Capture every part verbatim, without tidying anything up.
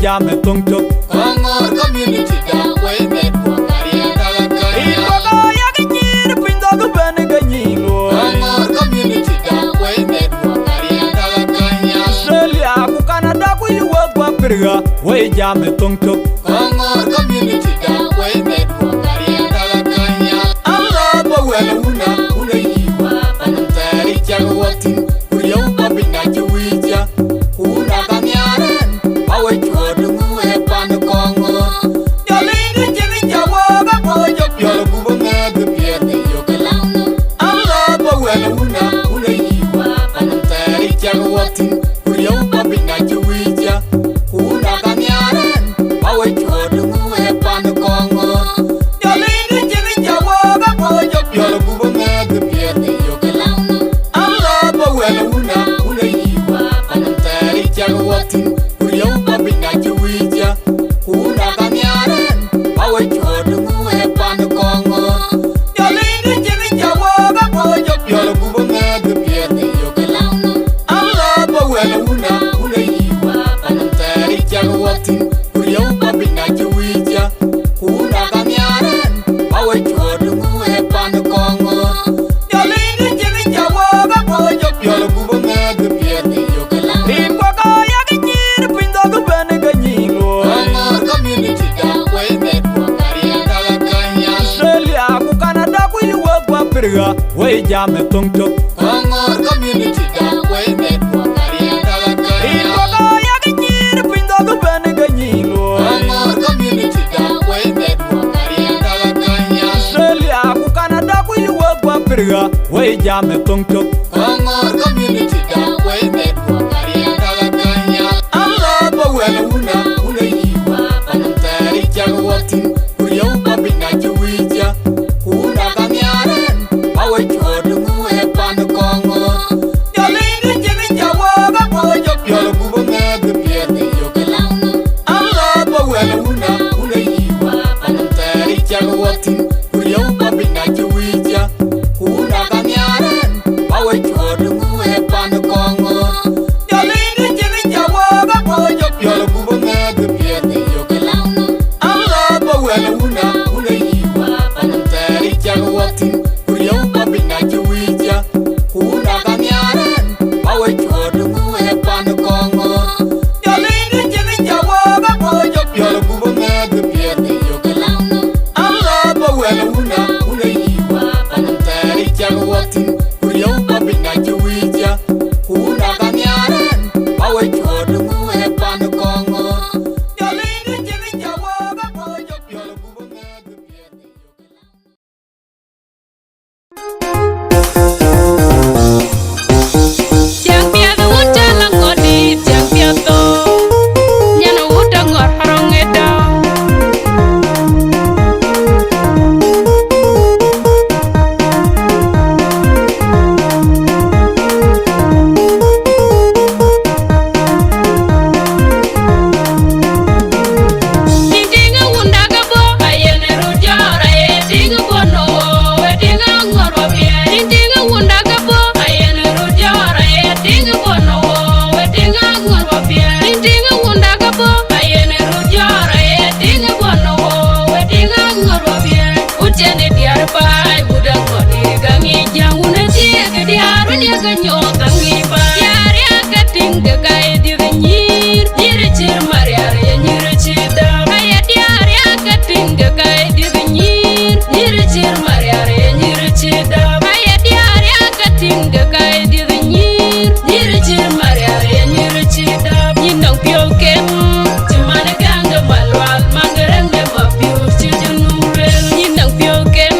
Jam ë thoŋ tök. Kɔŋɔr community da wei network ariɛɛr daga kanya. Rin kɔ̈k aa yak nyïïr piny dhɔ̈k bɛ̈n ke nyïïn luɔi. Kɔŋɔr community da wei network ariɛɛr daga kanya. Australia ku Canada ku U S ku Africa wei jam ë thoŋ tök. Kɔŋɔr community da wei network ariɛɛr daga kanya. An lɔ bä wɛl wuna, wuna yï wa, pan thɛɛr cak wä thïn, ku riëu bä piny na cï wïc ya. Ku wun aka nhiaar ɛn, ba we cuɔɔt ŋu ë pan Kɔŋɔr. Jɔl ë cïn cä wä bä kɔc jɔ piɔl, ku bä ŋɛk piɛth ë yök ë laŋ. An lɔ bä wɛl wuna, wuna yï wa, pan thɛɛr cak wä thïn, ku riëu bä piny na cï wïc ya. Ku wun aka nhiaar ɛn, ba we cuɔɔt ŋu ë pan Kɔŋɔr. Jɔl ë cïn cä wä bä kɔc jɔ piɔl, ku bä ŋɛk piɛth ë yök ë laŋ. An lɔ bä wɛl wuna, wuna yï wa, pan thɛɛr cak wä thïn, ku riëu bä piny na cï wïc ya. Ku wun aka nhiaar ɛn, ba we cuɔɔt ŋu ë pan Kɔŋɔr. Jɔl ë cïn cä wä bä kɔc jɔ piɔl, ku bä ŋɛk piɛth ë yök ë laŋ. An lɔ bä wɛl wuna, wuna yï wa, pan thɛɛr cak wä thïn, ku riëu bä piny na cï wïc ya. Ku wun aka nhiaar ɛn, ba we cuɔɔt ŋu ë pan Kɔŋɔr. Jɔl ë cïn cä wä bä kɔc jɔ piɔl, ku bä ŋɛk piɛth ë yök ë laŋ. Rin kɔ̈k aa yak nyïïr piny dhɔ̈k bɛ̈n ke nyïïn luɔi. Kɔŋɔr community da wei network ariɛɛr daga kanya. Australia ku Canada ku U S ku Africa wei jam ë thoŋ tök. Kɔŋɔr community da wei network ariɛɛr daga kanya. Rin kɔ̈k aa yak nyïïr piny dhɔ̈k bɛ̈n ke nyïïn luɔi. Kɔŋɔr community da wei network ariɛɛr daga kanya. Australia ku Canada ku U S ku Africa wei jam ë thoŋ tök. Kɔŋɔr community da wei network ariɛɛr daga kanya. An lɔ bä wɛl wuna, wuna yï wa, pan thɛɛr cak wä thïn, ku riëu bä piny na cï wïc ya. Ku wun aka nhiaar ɛn, ba we cuɔɔt ŋu ë pan Kɔŋɔr. Jɔl ë cïn cä wä bä kɔc jɔ piɔl, ku bä ŋɛk piɛth ë yök ë laŋ. An lɔ bä wɛl wuna, wuna yï wa, pan thɛɛr cak wä thïn, ku riëu bä piny na cï wïc ya. Ku wun aka nhiaar ɛn, ba we cuɔɔt ŋu ë pan Kɔŋɔr. Jɔl ë cïn cä wä bä kɔc jɔ piɔl, ku bä ŋɛk piɛth ë yök ë laŋ. An lɔ bä wɛl wuna, wuna yï wa, pan thɛɛr cak wä thïn, ku riëu bä piny na cï wïc ya. Ku wun aka nhiaar ɛn, ba we cuɔɔt ŋu ë pan Kɔŋɔr. Jɔl ë cïn cä wä bä kɔc jɔ piɔl, ku bä ŋɛk piɛth ë yök ë laŋ. An lɔ bä wɛl wuna, wuna yï wa, pan thɛɛr cak wä thïn, ku riëu bä piny na cï wïc ya. Ku wun aka nhiaar ɛn, ba we cuɔɔt ŋu ë pan Kɔŋɔr. Jɔl ë cïn cä wä bä kɔc jɔ piɔl, ku bä ŋɛk piɛth ë yök ë laŋ. Tiang piɛth wut cä la ŋɔt dit, tiang piɛth thou. Nyan wut aŋɔr arɔŋ ë dau. Wut cïn ë diäär baai, wut aŋɔ̈t ë ka ŋic jäŋ, wun ë thiëëk ë diäär, wun ye ke nyuɔɔth ka ŋic baai. Diäär ya ke tïŋ ke ka ye dhiëth ë nyïïr, nyïïr ë cïr mariar ye nyïïr ë cï dap. Aye diäär ya ke tïŋ ke ka ye dhiëth ë nyïïr, nyïïr ë cïr mariar ye nyïïr ë cï dap. Aye diäär ya ke tïŋ ke ka ye dhiëth ë nyïïr, nyïïr ë cïr mariar ye nyïïr ë cï dap. Nyin nɔŋ piɔ̈u kem, cï man ë gäŋ de malual, man de rɛ̈ŋ de mapiööc, cï jɔ nu lueel. Nyin nɔŋ piɔ̈u kem,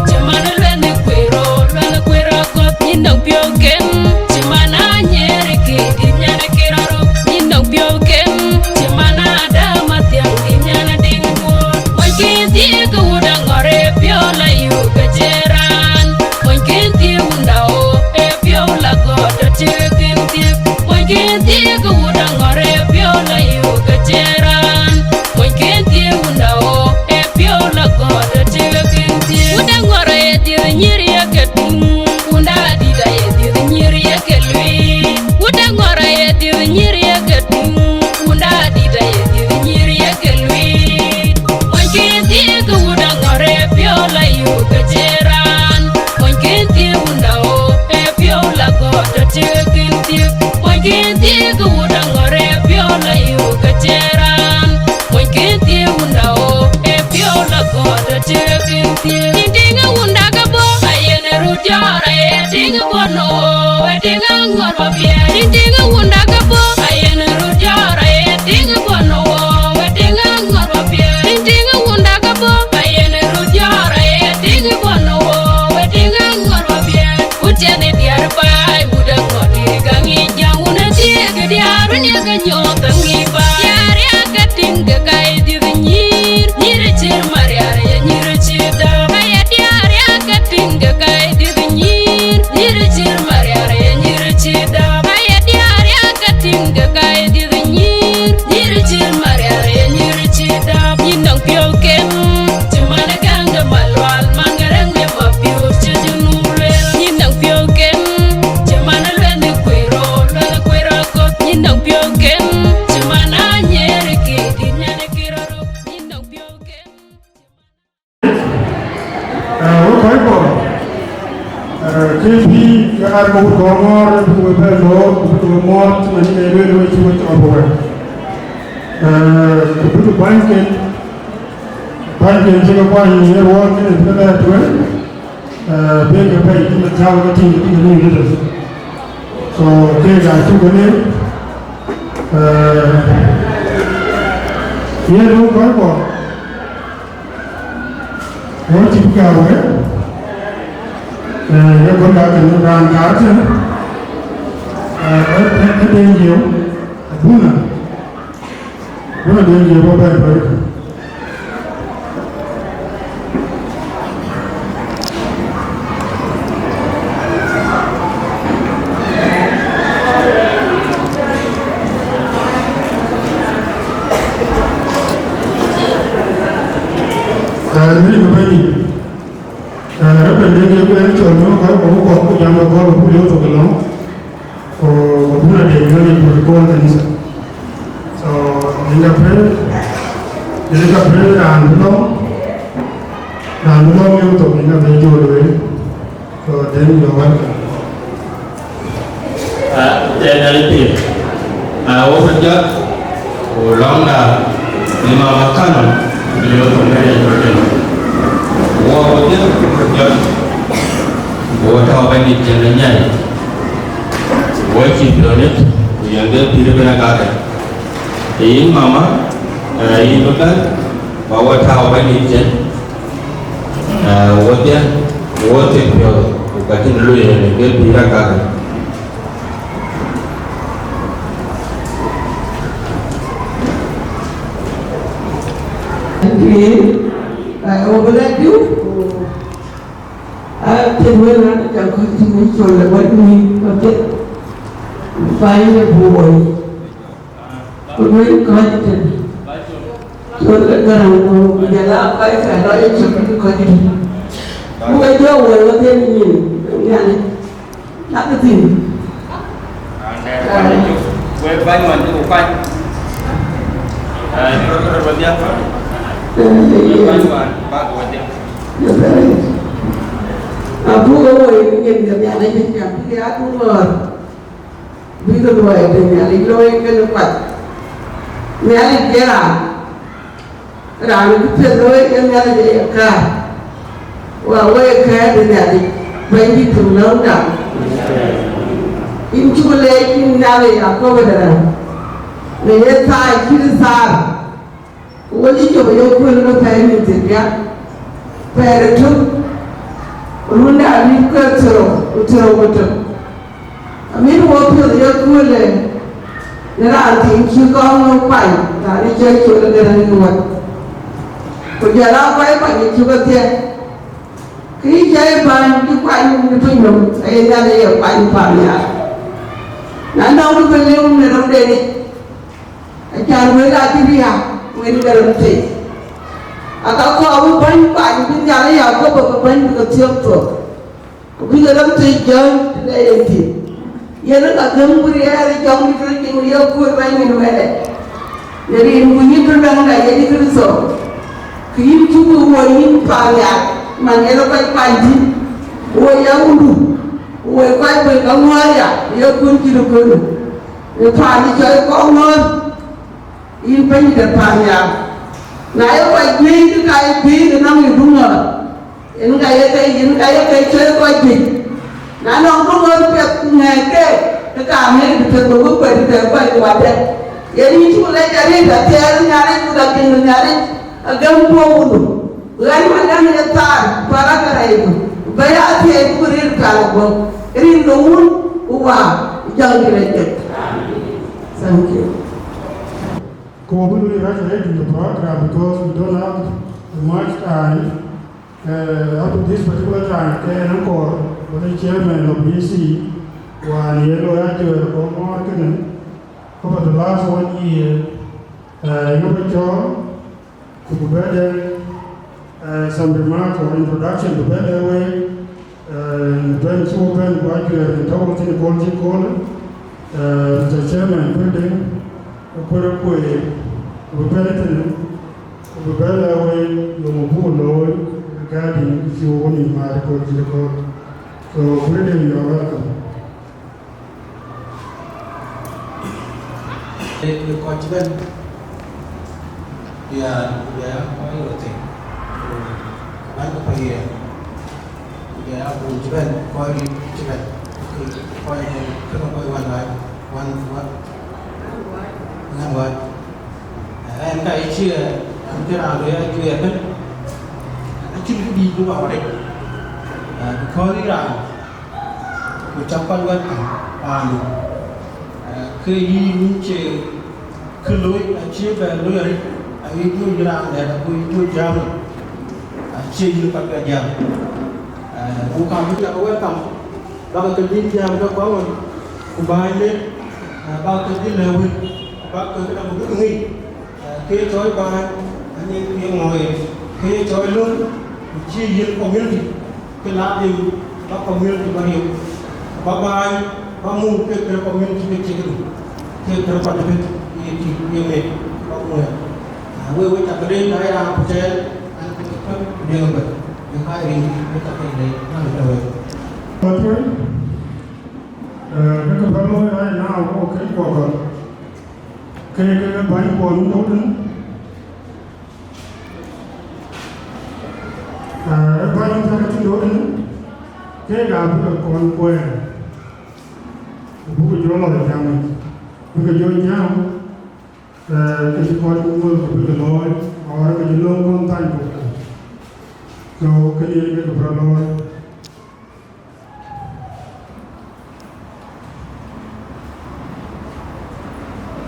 cï man ë luɛnh ë kueer röör, luɛnh ë kueer akɔ̈th. Nyin nɔŋ piɔ̈u kem, cï man ë anyiɛɛr ë kï, dït nyan ë kï rɔ̈rɔ̈k. Nyin nɔŋ piɔ̈u kem, cï man ë adäm athiäŋ, dït nyan ë diŋ duɔ̈ɔ̈r. Mony kën thiëëk ke wut aŋɔ̈r ë piɔ̈u la yök ke cï raan. Mony kën thiëëk wun dau ë No, we tiŋ aŋuɔ̈t wa piɛɛr, in tiŋ wunda ke bɔ̈, ayen röt jɔ̈ɔ̈r, aye tiŋ bɔ̈. No, we tiŋ aŋuɔ̈t wa piɛɛr, in tiŋ wunda ke bɔ̈, ayen röt jɔ̈ɔ̈r, aye tiŋ bɔ̈. No, we tiŋ aŋuɔ̈t wa piɛɛr, ku tiɛn ë diäär baai, wut aŋuɔ̈t dït ka ŋic jäŋ, wun ë thiëëk ë diäär, wun ye ke nyuɔɔth aŋic baai. Diäär ya ke tiŋ ke ka ye dhiëth nyïïr, nyïïr ë cïr marial ye nyïïr ë cïr dap. Ka ye diäär ya ke tiŋ ke ka ye dhiëth nyïïr, nyïïr ë cïr marial ye nyïïr ë cïr dap. Ka ye diäär ya ke tiŋ ke ka ye dhiëth nyïïr, nyïïr ë cïr marial ye nyïïr ë cïr dap. Nyin nɔŋ piɔ̈uken, cï man ë gäŋ de Malual, man ë rɛ̈ŋ de Mabiöör, cï Junub lueel. Nyin nɔŋ piɔ̈uken, cï man ë lueel ë kueer röör, lueel ë kueer aköth. Nyin nɔŋ piɔ̈uken, cï man ë Anyiɛɛr ë kë dït nyan ë kë rɔt röt. Nyin nɔŋ piɔ̈uken. Ee, wek kɔc kɔ̈k, ee, ke bï ke ɣar ke wut kɔ̈k ŋɔ̈ɔ̈r, bï ke bɛ̈n loor, ku bï ke muɔ̈ɔ̈th, cï man ë lueel wek cï wek cɔl bï wek. Ee, ku bï ke kuanyken, kuanyken cï ke kuany në ruɔɔn kënë bï ke lɛ̈ɛ̈t wek, ee, bï ke bɛ̈i cï ke thiau ke tïŋ, cï ke nïïm tëde. So, keek aa cuk ke lëu, ee, yen wek kɔc kɔ̈k. Wɔ cï bï gäu wek, ee, ye kɔn ka kën raan gäär tën, ee, ë, ë, ë den jiëu, abuna, abuna den jiëu bä bɛ̈n bä rït. Ee, mï bä bɛ̈n yï. Ee, Reverend Deng ye kuɛɛn cɔl nööm kɔc kɔ̈k ku kɔ̈k ku jam ë gɔl ku liu thok ë lɔ̈ŋ. Ku, ku buna de nyuɔ̈n ë kut ë kɔɔr kanitha. So, yen ka pɛ̈l, yen ka pɛ̈l raan bï lɔ̈ŋ, raan bï lɔ̈ŋ liu thok yen ka bï jɔl wël. So, then you are welcome. Ah, then I think, ah, wo bï jɔt, ku lɔ̈ŋda, ni mama Kano, ni wo thok Mary Jordan. Wo bï jɔt, wo bï jɔt, wo tɔ̈u bɛ̈n yï jɛn anyai. Wo cï piɔ̈nit, ku yɛn ke pïïr bï na kakë. Yïn mama, eh, yïn bï bɛ̈n, ba wo tɔ̈u bɛ̈n yï jɛn. Eh, wodhie, wo thiek piɔ̈ɔ̈th, ku ka cïn lueel yen ke pïïr akakä. Ɛn pïïr, eh, wo bï lɛ̈k diu, ku, ah, thiek wël raan ë jam kɔc cïn ŋic col ë wɛ̈t nïïm, ku thiek, find a boy. Ku duëny kɔc tënë. Col ë Gäräŋ ku jɔl aa kɔc ke lɔ ye cök bï kɔc tïŋ. Ku ke jɔ wël wodhie nyin Nhialic. Nak thïn. Wek bäny man ku kɔc. Ee, röt, röt wodhie. Ee, wek bäny man bäk wodhie. Abuk ë woi nyin ke Nhialic ë jam bï ya duŋɔ̈ɔ̈r. Bï ke luɔi de Nhialic looi kënë kuat. Nhialic cie raan, raan bï piɛth looi ke Nhialic aye kääc. Wa wek kɛ̈ɛ̈t de Nhialic, Bɛ̈nydït töŋ lɔ̈ŋda. Yïn cuk leec yïn Nhialic Jakop de raan, në ye thaar cït thaar. Ku wo cï cop ë yeköölë ke pɛɛi nïn thiërdiäk, pɛɛi ëtök, run de arït ke thiërrou ku thiërrou ku tök. Amit wo piɔ̈ɔ̈th ë yeköölë në raan thiin cï kɔŋ ŋö kuany, raan ë cï col ë Gäräŋ ë wɛ̈t. Ku jɔl aa kɔc kuany ë cuk athiɛɛk. Kë yï cä ye bäny cï kuany në pinynhom, aye Nhialic ye kuany paannhial. Na nɔŋ kë bï lëu në römden yic, acan wël acï riääk, wël ke rem thëi. Aka kɔɔr bï bäny kuany bï Nhialic Jakop bï bäny bï ke thiɔ̈k thok, ku bï ke rem thëi jɔ̈ɔ̈ny tëde yen thïn. Yen ë ka gäm bï riɛɛr ë jɔŋdït röt piŋ ë yekööl bäny nyin wɛ̈ɛ̈t. Në rin ku yïn bï bɛ̈n da Yecu Kërtho, kë yïn cuk wo yïn paannhial, man yen ë kɔc kuany thïn, wo ya wundu, wo kɔc bɛ̈n ka ŋuɔɔr ya ë yekööl cït ëköölë. Ë paan ë cɔl kɔŋ ŋɔ̈ɔ̈r, yïn bɛ̈ny de paannhial. Na ye kɔc juëc, ke ka ye juëc ënɔŋ ë duŋɔ̈ɔ̈r. Yen ka ye ke, yen ka ye ke cɔl kɔc juëc. Na nɔŋ kë ŋɔ̈ɔ̈th piɛth ku ŋɛɛc ke, ke ka ŋɛɛc bï tëk bï wek kuɛ̈t tëtɛ̈ɛ̈n kɔc ke wadɛ̈t. Yen yïn cuk lɛc arëët athiɛɛr Nhialic ku la piŋ Nhialic agëm puɔ̈u wundu. Ɣɛn Madiŋ ye thaar, pälë ke rɛɛcdu, bä ya thiëëc ku rëër pälë guɔ̈p, rin de Wun ku Wä, Jɔŋdït Lajik. Thank you. Ku bï lui rush ahead in the program because we don't have much time. Uh, up to this particular time, ke yen kɔɔr, but the chairman of D C, wään ye looi ajuɛɛr kɔ̈k ŋɔɔr kënë, over the last one year, uh, yen bï cɔɔl, ku bï bɛ dɛ, uh, some remarks or introduction bï bɛ dɛ wek, uh, bɛ̈n cï wo bɛ̈n ku ajuɛɛr in tɔ̈u thïn kööl cï kööl, uh, Mister Chairman, building, ku kueer kueer, ku bï bɛ̈n thïn, ku bï bɛ lɛ̈k wek yöŋ buk looi regarding kë cï wok nïïm määr ë kööl cït ëkööl. So, Britain, you are welcome. Ë kɔc cï bɛ̈n, ya, ya, kɔc röt thïn. Ku bɛ̈n ke payë. Ku jɔ ya bul cï bɛ̈n, kɔc rïïu cï bɛ̈n, kɔc, kɔc, kɔc wan wan, wan, wan, ŋän wan. Ɛn ka ye cï, ɛn cï raan lueel ajuɛɛr ëbën, acïn kë dïït bï wä rɛc. Because yïn raan, ku cä kɔc wɛ̈t käŋ paandu, ke yïn yïn cie kë looi acie bɛ looi arëët, aye jɔ yïn raan dɛ̈t ago yï jɔ jääm, acie yïn kɔc bɛ jääm. Ku kam bï cak wɛ̈t käŋ, bäk ke dhil jääm ke kɔc ɣɔn, ku bääny de, bäk ke dhil lɛ̈k wël, bäk ke këdäŋ bïk ŋic. Ke cɔɔl bääny, anyin ke ŋɔ̈ɔ̈r yen, ke ye cɔɔl löŋ, ku cï yiël community, ke la dhil ba community ba riëëu, ba bääny, ba muk ke kërë community ke cï këdu, ke kërë kɔc ëbën, ye tïŋ, ye ŋic, ba muk ë. Wek, wek cak rëër, na ye raan ku tɛɛr, an, ke ke päl, ku deŋ ëbɛ̈n, ye ka ye riŋ, wek cak rëër, na ye tɔ̈ wek. Patrol, eh, ke ke päl looi right now, okay, kuɔkɔ̈l. Ke, ke, ke bäny kuɔn tɔ̈u tënë, aa, ë bäny tɔ̈u tënë tɔ̈u tënë, keek abï ke kɔn kuɛɛr, ku bï ke jɔ lɔ jam yic, bï ke jɔ jam, aa, ke cï kɔc ku wël ku bï ke looi, or ke cï löŋ kɔn thany ku. So, kënë yen ke ke bï rɔt looi.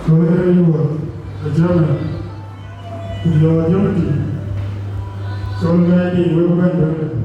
So here you are, the chairman, with your deputy. So may I be well done.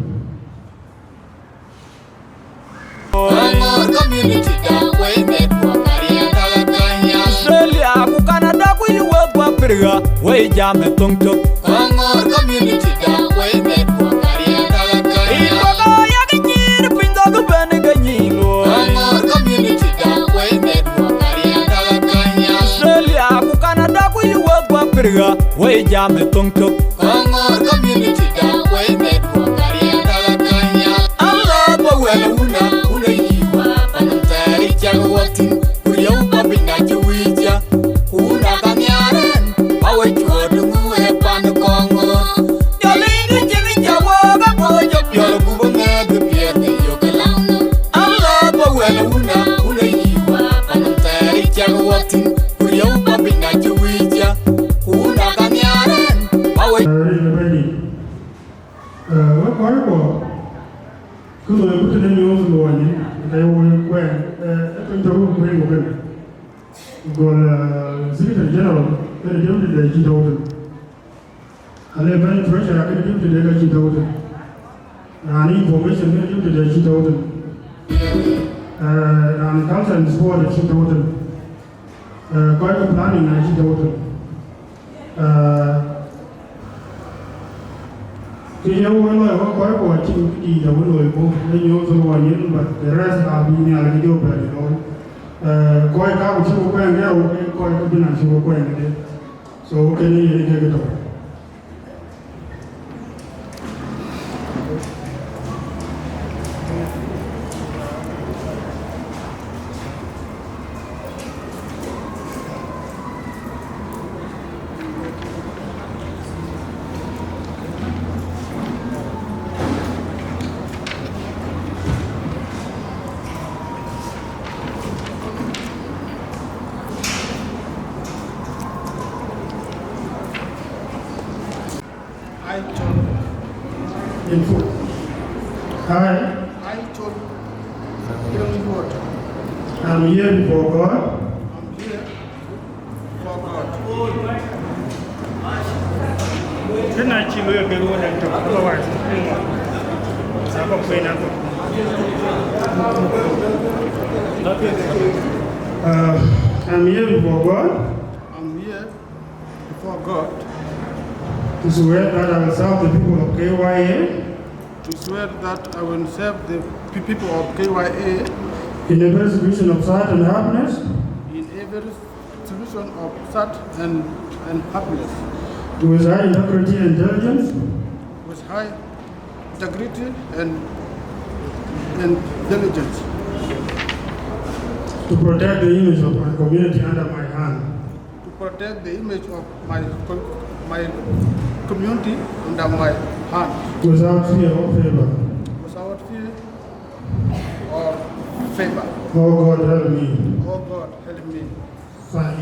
Australia, ku Canada, ku yu wek ku Africa, we jam ë thoŋ tök. Kongor community da, we met ku Maria Dagakanya. Iko ka yak nyir piny dog ben ke nyilo. Kongor community da, we met ku Maria Dagakanya. Australia, ku Canada, ku yu wek ku Africa, we jam ë thoŋ tök. Kongor community da, we met ku Maria Dagakanya. Allah ba wel una, una yiwa, panam tari chak watin. Ku riëu ba piny na cï wïc ya, ku wun aka nhiaar ɛn, ba we cuɔt ŋu ë pan Kɔŋɔ̈ɔ̈r. Jɔ liny cïn cä wok abɔ̈ jɔ piɔl gup ŋɛk piɛth ë yök ë lam. An lɔ bä wɛl wun a wun ë yï wa pan thɛɛr cäk wä thïn, ku riëu ba piny na cï wïc ya, ku wun aka nhiaar ɛn, ba we. Rin ë bɛ̈nydït, eh, wek kɔc kuɔ, kë loi ku tëde nyuɔɔth luɔny, ka ye woi kuɛɛn, eh, ë piny tɔ̈u kueeny ku kënë. Gɔl, eh, Secretary General, kënë deputy de cï tɔ̈u tën. Ale bɛ̈ny treasurer, kënë deputy de ka cï tɔ̈u tën. Raan information, kënë deputy de cï tɔ̈u tën. Eh, raan culture and sport cï tɔ̈u tën. Eh, kɔc ke planning acï tɔ̈u tën. Eh, kë ye woi loi wek kɔc kuɔ acïn kë dïït awën loi ku, ë nyuɔɔth luɔny yen, but the rest abï Nhialic jɔ bɛ̈n looi. Eh, kɔc ka ku cï ku kuɛɛn ke rou, ke kɔc ke bï na cï ku kuɛɛn këde. So, kënë yen ke kë tɔ̈u. I'm here before God. I'm here before God. Kënë acï lueel ke luɔi dɛn tök, otherwise, akɔ̈k kueen akɔ̈k. Uh, I'm here before God. I'm here before God. To swear that I will serve the people of K Y A. To swear that I will serve the pe-, people of K Y A. In every situation of sad and happiness. In every situation of sad and, and happiness. With high integrity and diligence. With high integrity and, and diligence. To protect the image of my community under my hand. To protect the image of my co-, my community under my hand. Without fear or favor. Without fear or favor. Oh God, help me. Oh God, help me. Sign.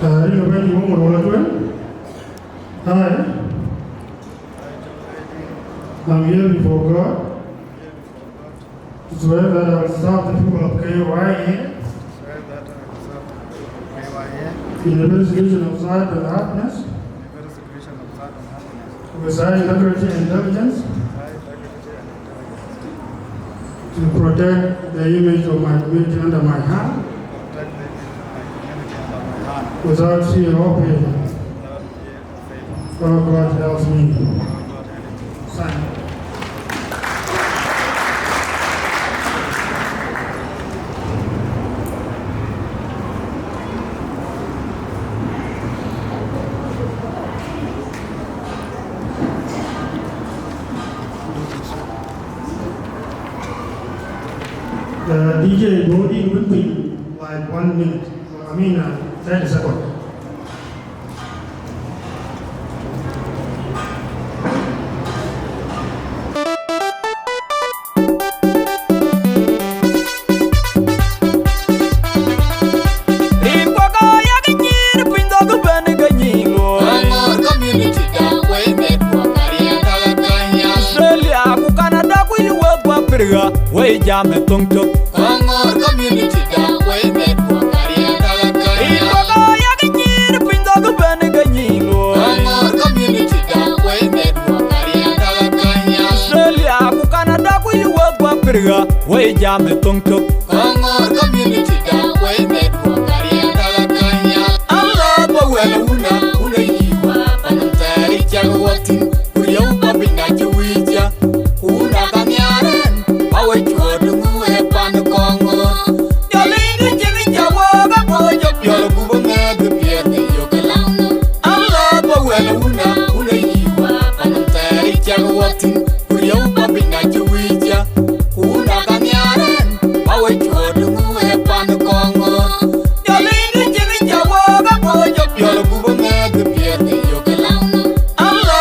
Uh, you know, when you want to, uh, hi. I'm here before God. Swear that I will serve the people of K Y A. Swear that I will serve the people of K Y A. In the persecution of sad and happiness. In the persecution of sad and happiness. With high integrity and diligence. High integrity and intelligence. To protect the image of my community under my hand. To protect the image of my community under my hand. Without fear or favor. Without fear. Oh, God help me. Sign. Uh, D J, go in with me, like, one minute. I mean, uh, thirty seconds. Rin kɔ̈k aa yak nyïïr piny dhɔ̈k ëbɛ̈n ke nyïïn looi. Aŋɔ̈r community da wei met kuɔk ariɛɛn ka la kanya. Australia ku Canada ku yu wek ku Africa, wei jam ë thoŋ tök. Aŋɔ̈r community da wei met kuɔk ariɛɛn ka la kanya. Rin kɔ̈k aa yak nyïïr piny dhɔ̈k ëbɛ̈n ke nyïïn looi. Aŋɔ̈r community da wei met kuɔk ariɛɛn ka la kanya. Australia ku Canada ku yu wek ku Africa, wei jam ë thoŋ tök. Aŋɔ̈r community da wei met kuɔk ariɛɛn ka la kanya. An lɔ bä wɛl wuna, wuna yï wa, pan thɛɛr cak wä thïn, ku riëu bä piny na cï wïc ya, ku wuna ka nhiaar ɛn, ba we cuɔt ŋu ë pan kɔŋ ŋɔ̈ɔ̈r. Jɔ liny cïn cä wä bä kɔc jɔ piɔl, ku bä ŋɛk piɛth ë yök ë laŋ. An lɔ bä wɛl wuna, wuna yï wa, pan thɛɛr cak wä thïn, ku riëu bä piny na cï wïc ya, ku wun aka nhiaar ɛn, ba we cuɔt ŋu ë pan kɔŋ ŋɔ̈ɔ̈r. Jɔ liny cïn cä wä bä kɔc jɔ piɔl, ku bä ŋɛk piɛth ë yök ë laŋ. An lɔ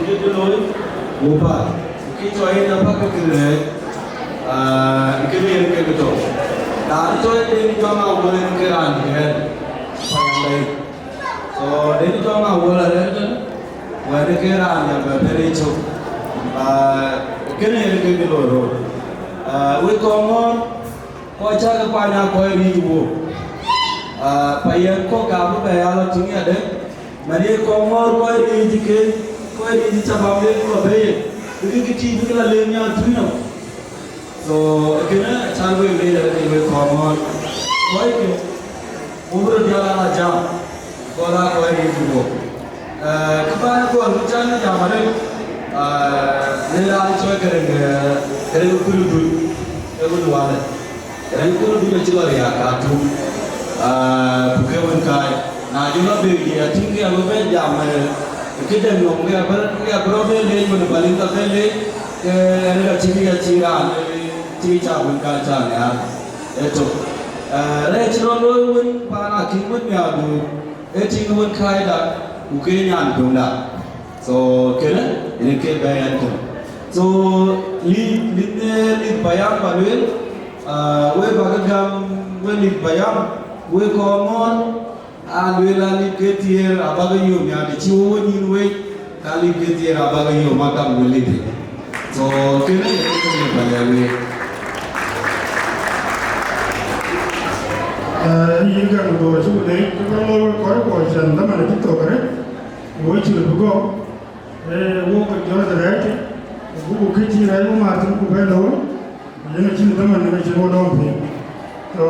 Kë dï looi, ku päl. Kë cɔl yen apäl ke kë rɛɛc, aa, kë yen ke kë tɔ̈u. Raan cɔl Deng Jɔŋ Awuɔ̈l yen ke raan diɛɛr, payam lɛi. So, Deng Jɔŋ Awuɔ̈l arɛ̈ɛ̈r tënë, wɛ̈t ke raan ya bɛ bɛ̈n ë cök. Aa, kënë yen ke kë looi röt. Aa, wek Kɔŋɔ̈ɔ̈r, kɔc cä ke kuany aa kɔc riic wook. Aa, payam kɔ̈k abï bɛ ya lɔ tïŋ yadë, man ye Kɔŋɔ̈ɔ̈r kɔc riic ke, kɔc riic cä bä wek lɔ bei, bï kë tïc bï kë lɔ leem nhial tuuc nɔm. So, kënë acän wek leec arëët wek Kɔŋɔ̈ɔ̈r. Kɔc ke, ku bï röt jäl aa jam, gɔl aa kɔc riic wook. Ee, kë bä gɔl bï cän jam arëët, ee, në raan cɔl Garaŋ, ee, Garaŋ Kulu Dut, ee wën wälë. Garaŋ Kulu Dut acï lɔ riääk Khartoum, ee, ku ke wën kaai. Na jɔ lɔ bï ye tïŋ ke abï bɛ jam, ee, këdäŋ nɔm ke abï, ke abï rɔt bɛ leec wën bä lïŋ ka bɛ leec, ke ɣɛn ka cïn ka cï raan, ee, cï cak wën kaai cak nhiaar. Ee tök. Ee, rɛɛc cï rɔt looi wën paan akïm wën nhiaar du, ee tïŋ wën kaai da, ku ke nyan döŋda. So, kënë, yen ke bɛ̈ɛ̈i ɛn tök. So, lith, lith, ee, lith payam ba lueel, aa, wek bä ke gäm, wek lith payam, wek Kɔŋɔ̈ɔ̈r, aa lueel aa lith ke thiëër abä ke yom ya, të cï wo wo nyïn wec, ka lith ke thiëër abä ke yom, a gam wek lith. So, kënë, yen ke lith ba lɛ̈k wek. Ee, yïn gäm dhor cï ku leec, ke bä looi wek kɔc kuɔ cän dhaman acï thok arëët. Wo cï röt bï gɔ̈k, ee, wok ke jɔt rɛɛc, ku buk kë cï rɛɛc wo mat thïn ku bɛ looi, yen acïn dhaman ë cïn wo dɔm piny. So,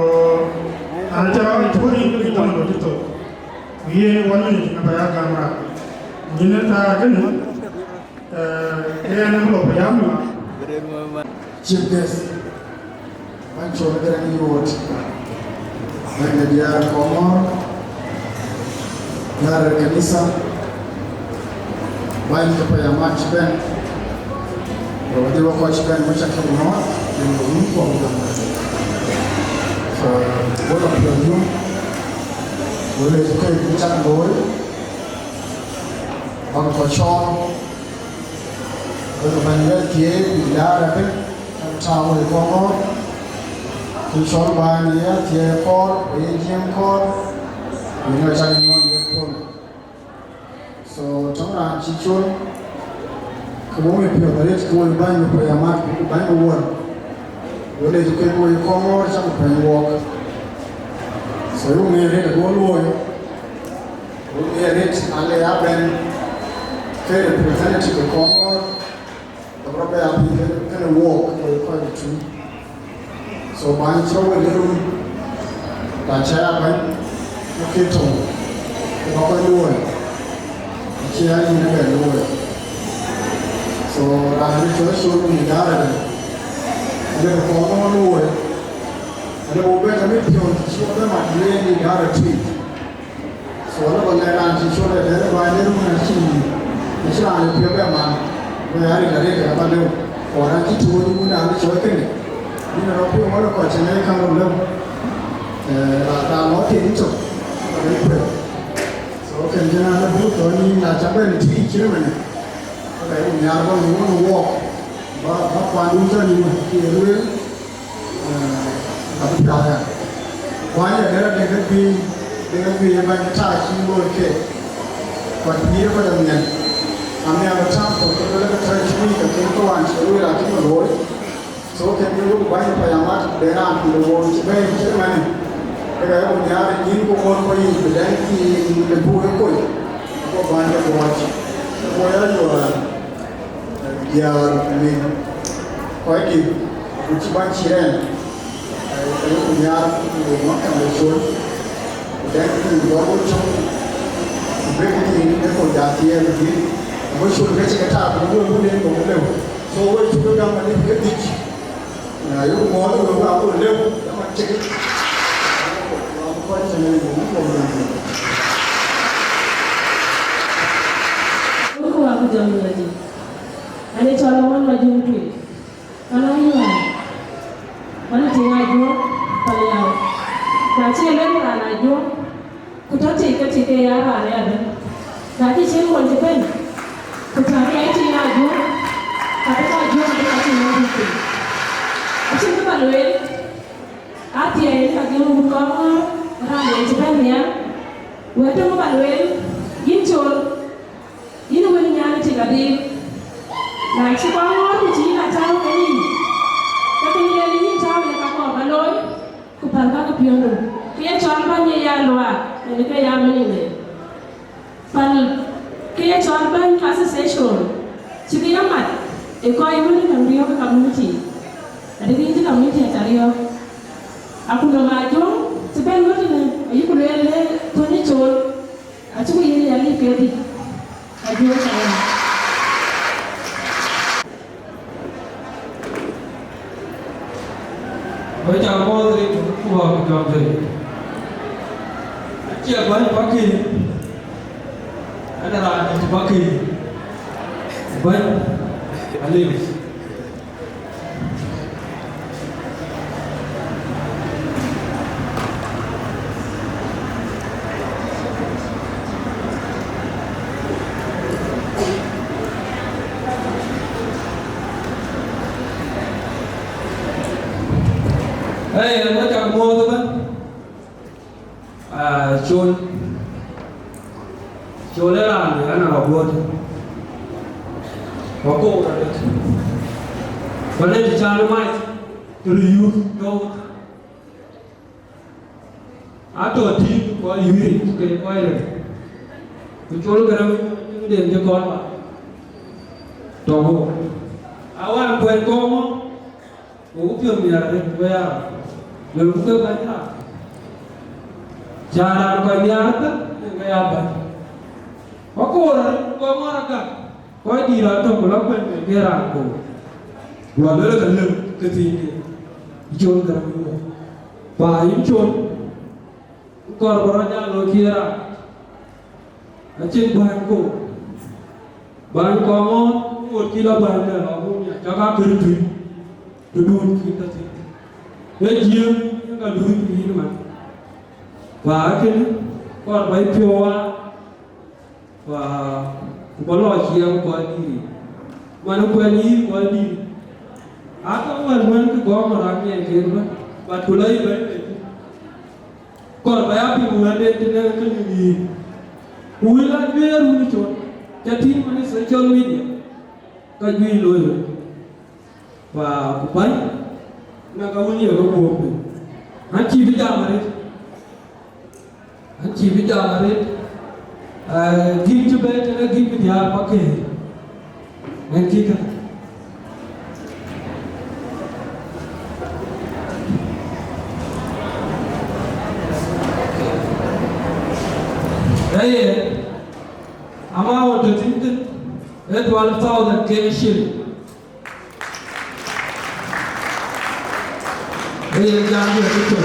an, acä rɔt tuɔ̈ɔ̈c rin ke dhaman wä cï thok. Ku yen one minute na bä ya gam rac. Nyin ë thaar kënë, ee, ke yen ë lɔ payam. Chief guest. Bäny col Garaŋ Yuɔ̈t, bäny de diäär Kɔŋɔ̈ɔ̈r, diäär kanitha, bäny ke payam cï bɛ̈n, ku wä dhil wä kɔc cï bɛ̈n wä cä ke nɔ̈ɔ̈th, yen ke wun kuɔm dɔm. So, wä lɔ piɔ̈ɔ̈th yum, wä le ke kɔc cak looi, bäk kɔc cɔɔl, wek bäny wek thiëëc bï diäär ëbën, cak tääu wei Kɔŋɔ̈ɔ̈r, ku cɔl bäny ye thiëëc kɔɔr, ku ye jiëëm kɔɔr, ku yen acak nyuɔɔn ye puɔ̈l. So, tɔŋ raan cï col, ke wo mi piɔ̈ɔ̈th arëët, ke wo bäny mi payam, ku bäny mi wuɔl. Wo le ke wei Kɔŋɔ̈ɔ̈r cak bɛ̈ny wɔɔk. So, wo mi arëët ago luɔi. Wo ë rit ale ya bɛ̈n ke representative Kɔŋɔ̈ɔ̈r, ke bï rɔt bɛ ya piny kënë, kënë wook, ke kɔc ë tui. So bäny cï rɔt wek ë run, ba cä ya bɛ̈n, ke ke tɔ̈u, ku ba kɔc luɔi, acï ya yïn ë bɛ luɔi. So raan ë cɔl col run ë daar ëdë, ale ke Kɔŋɔ̈ɔ̈r luɔi, ale wo bɛ ke mit piɔ̈ɔ̈th cï wɔ bɛ mat yen ë daar ë tui. So, lɔ bä lɛ̈k raan cï col ëtɛ̈ɛ̈n, bä yen run acïn, acïn raan ë piɔ̈u bɛ man, bä ya rin arëët, ka bä lëu. Ku raan cï tuɔɔc wun raan ë cɔɔc kënë, yïn rɔt piɔ̈u wä lɔ kɔc cïn ee käŋ röt lëu. Ee, ra-, raan lɔ piɛth yï tök, ka bï kueth. So, kën jënë an, abuk thɔ̈n yïn, na cä bɛ̈n tïc cït ëmënë, ka bɛ rum nhiaar bä ŋic wun ë wɔɔk, bä, bä kuandun cä nyuc, kë ye lueel. Ee, abï piath aya. Ku aya dɛ̈t adek ke guiir, dek ke guiir ë bäny ë tac cï looi keek. Ku abï ë kɔc amiɛn. Amiɛn ë tääm thok, ke luel ke tɔ̈c cï wïc, ke kën ke wään cï lueel acï ke looi. So, kën ke wok bäny ë payam mat, de raan pïïr ë woor cï bɛ̈ɛ̈i cït ëmënë. Ke ka ye ku nhiaar ë nyïn ku ŋoot kɔc yiic, bï dɛ̈ŋ pïïr de buk ë kony. Ago bäny ke luɔɔc. Ago ya yuɔɔr. Diäär, mïth, kɔc dït, ku cï bäny cï rɛɛn, ee, ku nhiaar, ku maktam de col, ku dɛ̈ŋ pïïr bɔ̈ wo cök, ku bek pïïr ë kɔc jɔ thiëëk dït, ago col ke cï ke taak, ku wek wun en bɔ̈ ke lëu. So, wek cuk ke gam adït ke dhïc. Na yok mɔɔth wek, wek abuk lëu, dama cïk. Wek kɔc cï ŋic, wek kɔc ŋic. Wek wek abuk jam lɔ jam. Ane cɔl Awan Majuŋ Tuic. Pan Ayual. Pan Tiŋ Ajuɔŋ, Paliau. Na cï lëu raan Ajuɔŋ, ku tɔ tik ke tik ke ya raan ë abɛ̈n. Na cï cïn won cï bɛ̈n, ku Ka ke cï ya juɔ̈k, ka ke ka juɔ̈k, ka ke ka cï ya juɔ̈k. Acïn kë ba lueel, athiɛɛi ka gïn wun kɔn ŋɔ̈ɔ̈r, raan ë cï bɛ̈n nhial. Wɛ̈t töŋ ba lueel, yïn Col, yïn wën nyan ë tik adï. Na cï kɔn ŋɔ̈ɔ̈r ku cï yïn a tääu ke yïn, ke kë lueel yïn tääu ë ka kɔɔr ba looi, ku päl ka ke piɔ̈ndu. Kë ye cɔl bäny ye ya luaak, yen ke ya meaning de. Päl kë ye cɔl bäny association, cï kë ye mat ë kɔc wën ë käŋ riɔ̈ɔ̈k ë community, adï kë yïn cï community aca riɔ̈ɔ̈k. Akutnhom Ajuɔŋ cï bɛ̈n ɣöt tënë, ayï ku lueel le Tony Col, acï ku yen ya lip ke dït. Ajuɔŋ cä ya. Wek ca muɔ̈ɔ̈th rin ku bä ku jɔŋ thël. Acie bäny bäkï, ënë raan dït bäkï. Bäny, aliu. Hey, wek ca muɔ̈ɔ̈th ëbɛ̈n. Ah, Col. Col ë raan ë ɣɛn arɔ̈ guɔ̈t. Ku akoor arëët. Ku anë të cän mac, të röt yuth tɔ̈u. Atɔ̈ tït kɔc yuiiric ke kɔc rɛ̈c. Ku Col Gäräŋ, tiŋden cï kɔn ba tɔ̈ guɔ̈t. Awään kuɛ̈n kɔ̈u ŋö? Ku piɔ̈u nhiaar arëët, ku ya lëu ku ke bäny raan. Cä raan kɔc nhiaar ëbɛ̈n, yen ke ya bäny. Ku akoor arëët, ku aŋɔ̈r agak, kɔc dït raan tök, ku lɔ kuɛ̈n ke ke raan koor. Ku aluel ke lëu ke thiin ke Col Gäräŋ. Pa yïn Col, kɔɔr bä rɔt jal looi kï raan. Acïn bäny koor. Bäny kɔŋ ŋɔ̈ɔ̈th, ŋot cï lɔ bäny dɛ̈ lɔ buk nya, cä ka kër tui, të duun cï tɔ thïn. Ë jiëëm, ë ka luui pïïr man. Ku akënë, kɔɔr bä yï piɔ̈u waar, ku, ku bä lɔ ciɛɛŋ kɔc dïït. Man ë kuɛny yï kɔc dïït. Aa tɔ wɛ̈t wën kë gɔ̈ɔ̈r ë raan ŋiɛc kek ëbɛ̈n, but ku lɔ yï bɛ̈ny bei. Kɔɔr bä ya piŋ wɛ̈tden tënë ke nïm yïn. Ku wël ajuëër wun col, ca tïŋ man ë social media, ka juëc looi wek. Wa ku bäny, na ka wun ye ke guöp piny. An cïï bï jam arëët. An cïï bï jam arëët. Eh, gïk cï bɛ̈ɛ̈i tënë gïk bï diäär pa këër. Ŋɛn kï kë. Ëye, amount tɔ̈ thïn thïn, ee twelve thousand Kenya shilling. Ëye, jam bï tɔ̈.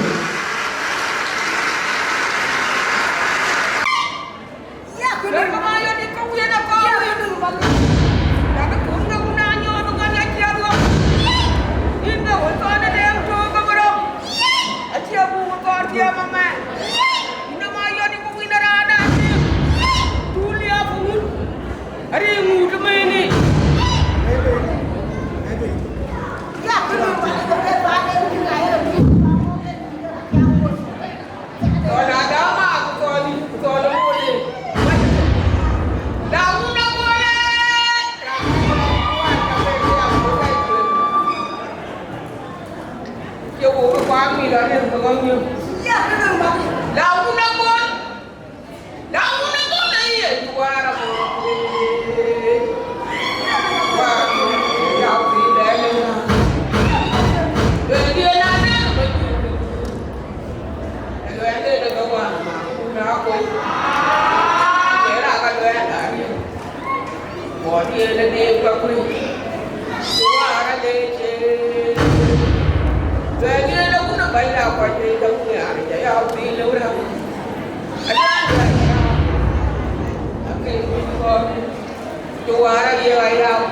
Aluɛɛn, ye ɣa yam.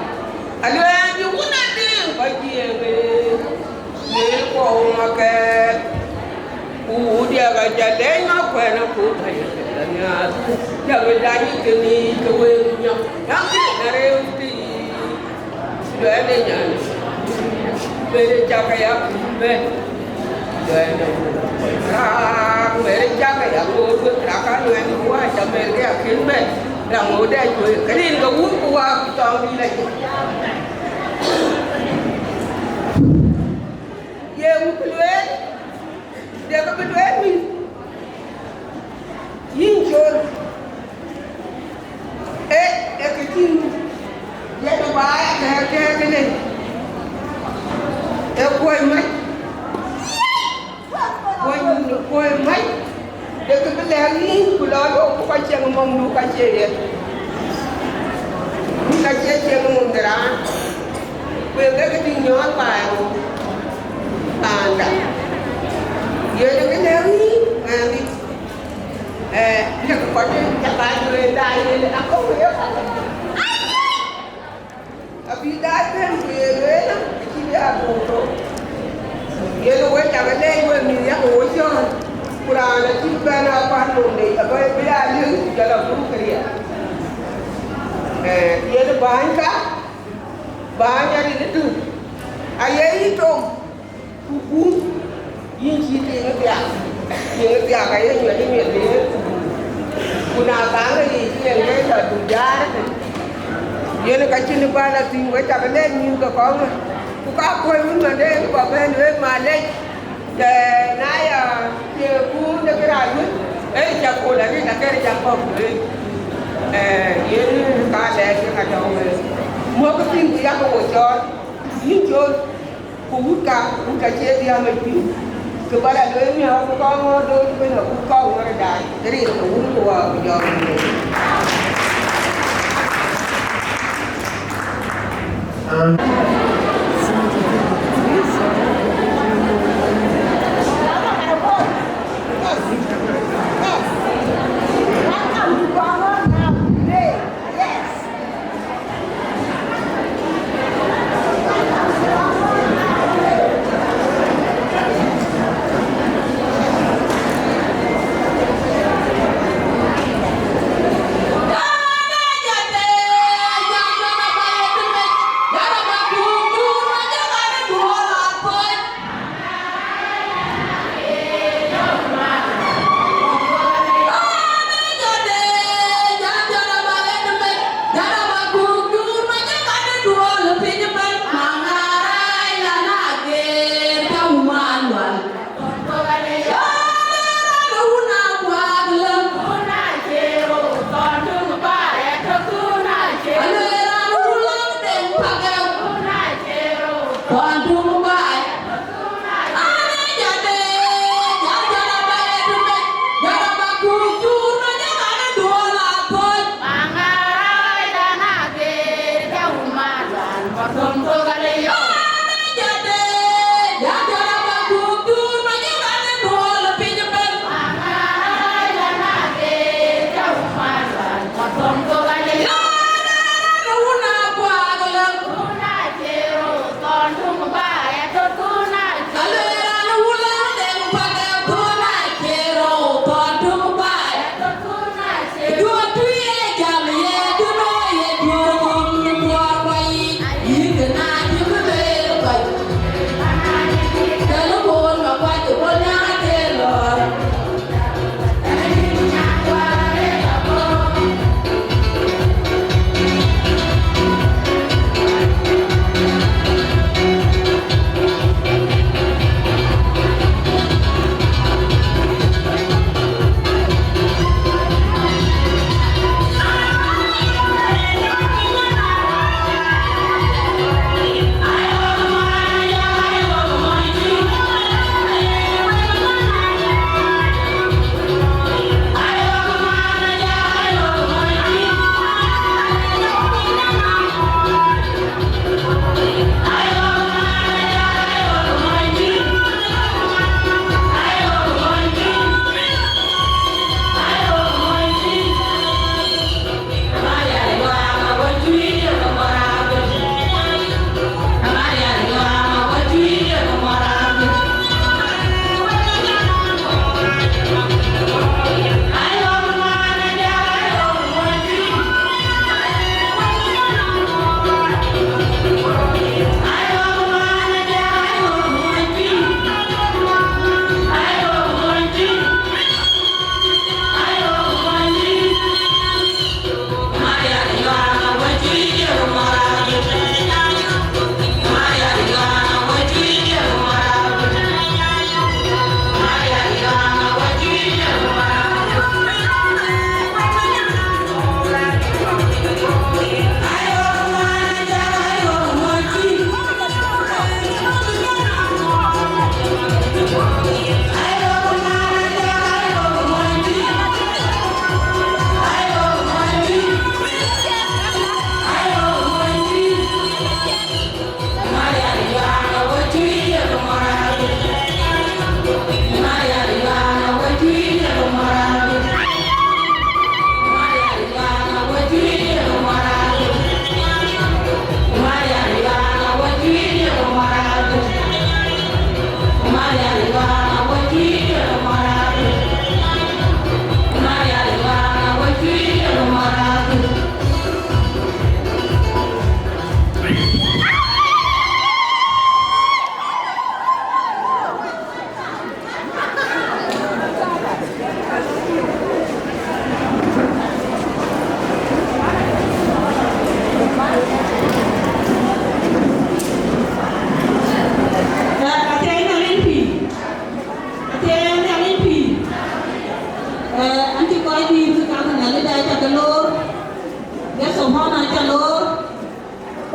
Aluɛɛn, ye wun adï, kɔc diëëŋ, ye kuɔɔu makɛɛth. Ku diɛk aca lɛc ma kuɛn akut, aye lɔ nhial. Jam ë dany ë kënë, ke wëëu nyɔk. Yam kï Arëu tï, luɛɛl de nyan, Mɛr cak aya kuc bɛ̈n. Luɛɛl de raak, Mɛr cak aya kuc bɛ̈n, raak aluɛɛl ku wä ca Mɛr ke akën bɛ̈n. Raŋ ŋö dɛ cuëë, ke rin ke wun ku wä ku tɔŋ dït la. Ye wun ku lueel, de ke bï lueel mïth. Yïn col, ee, ee kë tïŋ, yen ë baai akɛ̈ɛ̈k kɛ̈ɛ̈k ënë, ee kuɔ̈c mac, kuɔ̈c, kuɔ̈c mac, de kë bï lɛ̈k yïn, ku lɔ lok, ku ka cieŋ mɔ̈ŋdu ka cie yen, ku ka cie cieŋ mɔ̈ŋ de raan, ku ee kë tïŋ nyɔɔth baai rou, paanda, yen ë kë lɛ̈k yïn, ŋɛɛŋ dït. Eh, nek kɔc ca ka lueel daai, lueel akɔ̈u ye kɔc. Abï daai bɛ̈n ku ye lueel, acï bï a duɔ̈ɔ̈r thok. Yen we ca ke leec we mïth yak wo cɔɔl. Ku raan acï bɛ̈n a kuan nɔm de, abï, bï a lëu, ku jɔl a pur këriëëc. Eh, yen bäny ka, bäny arin ëtök. Aye yï tom. Ku guum, yïn cï tiiŋ thiaak, tiiŋ thiaak aye nyuɛt ë miɛt de ku guum. Ku na kaaŋ ke yiic yen ke tɔ du jaar ëtën, yen ka cïn bä la thïn, we cak lɛc nyïïn ke kɔ̈ŋ ë. Ku ka kuöc wun man de kɔ̈k bɛ̈n wek malec, ke na ya cie kuum de kërac wën, ee cak kol arëët akɛ̈r cak kɔ̈k wek. Ee, yen ka lɛc ke ka tɔ wek. Muɔ̈kkë thïn ku yak wo cɔɔl, yïn col. Ku wut ka, wut ka cie dhiam ë piny. Kë bä la lueel miɔɔr ku kɔŋ ŋɔ̈ɔ̈r doot ëbën, awut kɔŋ ŋɔ̈ɔ̈r daai, rin ke wun ku wäär ku jɔɔk wun.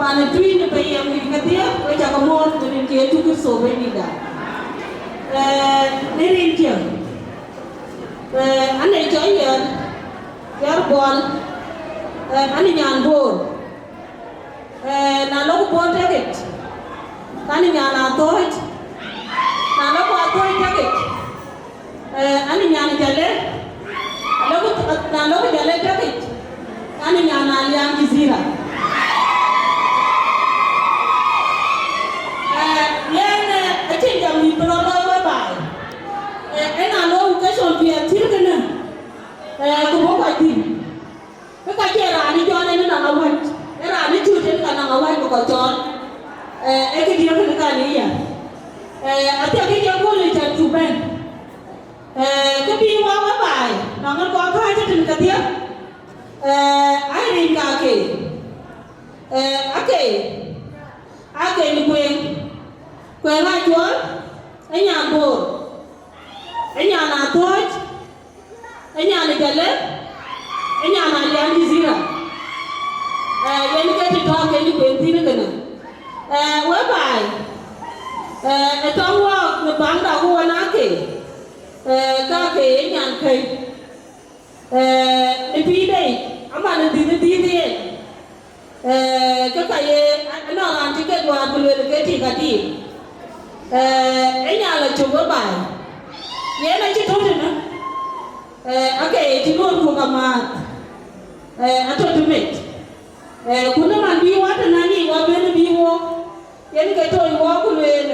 Pan ë tui në pɛ̈i yɛn wïc kedhie, we cä ke muɔ̈ɔ̈th në rin ke Yecu Kërtho Bɛ̈nydïtda. Ee, në rin kiɛ̈, ee, an ee cɔl yɛn, Ker Buɔl, ee, an ee nyan Bor. Ee, na lok Bor tëkit, ka an ee nyan Athooc, na lok Athooc tëkit, ee, an ee nyan Jale, na lok, na lok Jale tëkit, an ee nyan Alian Jizira. Ee, yen, ee, acïn jam wïc bï rɔt looi we baai. Ee, ëna looi ku ke cɔl piɛth cït kënë, ee, ku bɔ̈ kɔc thïn. Ke ka cie raan ë cɔl en ë nɔŋ awäc, ee raan ë cut en ka nɔŋ awäc bï kɔc cɔɔl. Ee, ee këdiɛ̈ kënë ka në ya. Ee, athiɛk kë cï kööl ë cä cuk bɛ̈n. Ee, kë bï wä wä baai, nɔŋ en kɔc kääc ëtën kedhie. Ee, ai rin ka ke. Ee, ake, ake në kueŋ. Kueŋ acuɔl, ë nyan Bor, ë nyan Athooc, ë nyan ë Jale, ë nyan Alian Jizira. Ee, yen ke të tɔ̈ ke në kueŋ thïn kënë. Ee, we baai, ee, ë tɔŋ wɔɔk në baŋda ku wan ake, ee, ka ke ye nyan kɛ̈i. Ee, në pïïrde yic, aman ë dhïth ë dhïth yen. Ee, ke ka ye, a-, anɔŋ raan cï ke duaar ku lueel ke tik atik. Ee, ë nyan la cök we baai. Yen acï tɔ̈ tënë. Ee, ake ye cï nuɔɔr ku ka maath. Ee, atɔ̈ tëmec. Ee, ku në man bï wä tënë ŋic wä bɛ̈n bï wok. Yen ke tony wok ku lueel.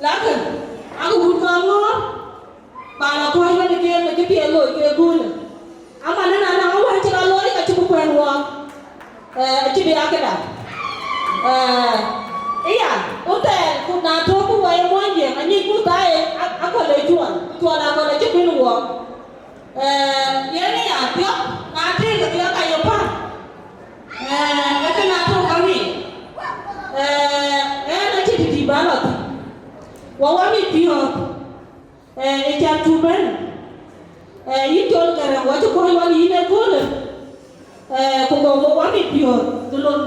Lakë, akë wut kɔn ŋɔ̈ɔ̈r, ba la kɔ̈ɔ̈c wën ë keek në kë piɛth looi ke köölë. Aman ëna na wën cï la looi ka cï bï kuɛ̈n wɔɔk, ee, acï bï a këda. Ee, ëya, ku thɛɛr, ku na tɔ̈ ku wɛi ë muɔnyjiëŋ, anyicku thaai, a-, akɔ̈l ë cuɔl, cuɔl akɔ̈l acï kuën wɔɔk. Ee, yen ë ya thiɔ̈k, na tëëk ë thiɔ̈k ka ye päl. Ee, ee kënë atɔ̈ ka ŋic. Ee, ɣɛn acïn të dït ba lɔ thïn. Wɔ wä mit piɔ̈ɔ̈th. Ee, ë cä tu bɛ̈n. Ee, yïn cɔl Garaŋ, wä cï kuɔ̈c wan yïn ëköölë. Ee, ku gɔm wä mit piɔ̈ɔ̈th, të lon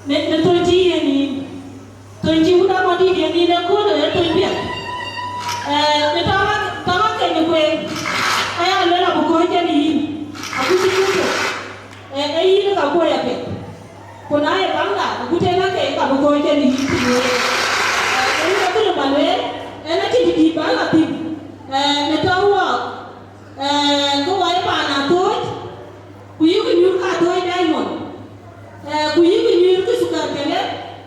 në, në thöny cï yen yïn. Thöny cï wun amadït yen yïn ëköölë, ee thöny piɛth. Ee, në tɔŋ, tɔŋ akeny ë kueŋ, aya luel abï kɔ̈ɔ̈c yen yïn, abï cï yïn tök. Ee, ee yïn ka kuɔ̈c apiɛth. Ku na ye baŋda, agut en akeny ka bï kɔ̈ɔ̈c yen yïn cï lueel. Ee, yen ka bï röt ba lueel, en acïn të dït ba lɔ thïn. Ee, në tɔŋ wɔɔk, ee, ke wɔ ye paan Athooc, ku yïkï nyuur ka Athooc Diamond. Ee, ku yïkï nyuur kë Sukar Jale,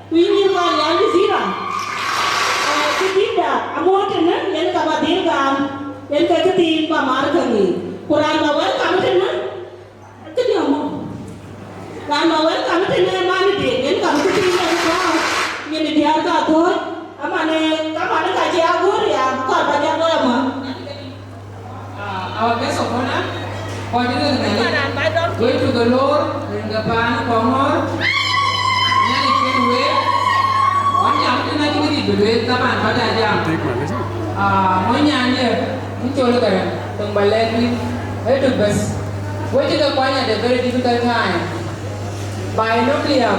ku yï nyuur ka Alian Jizira. Ee, kë dïtda amuɔ̈ɔ̈t tënë, yen ka ba dhil gam, yen ke këthiin ba mar käŋ yiic. Ku raan ba welcome tënë, këdï amɔ. Raan ba welcome tënë man de, yen ka bï këthiin yen tɔ̈u, yen diäär ka Athooc. Aman, ee, kaman ka cï aguur ya, kɔɔr ba jat lɔ ëmɔ. Ah, our guest of honor, kɔc ë rin Nhialic, wek cuk ke loor, rin ke paan Kɔŋɔ̈ɔ̈r, Nhialic kën week, wan jam tënë acï këdït bï lueel, taban kɔc aa jam. Ah, mony nyan ye, yïn cɔl Garaŋ, töŋ ba lɛ̈k yïn, ë tök bas. Wek cï ke kuany at a very difficult time. By no clear.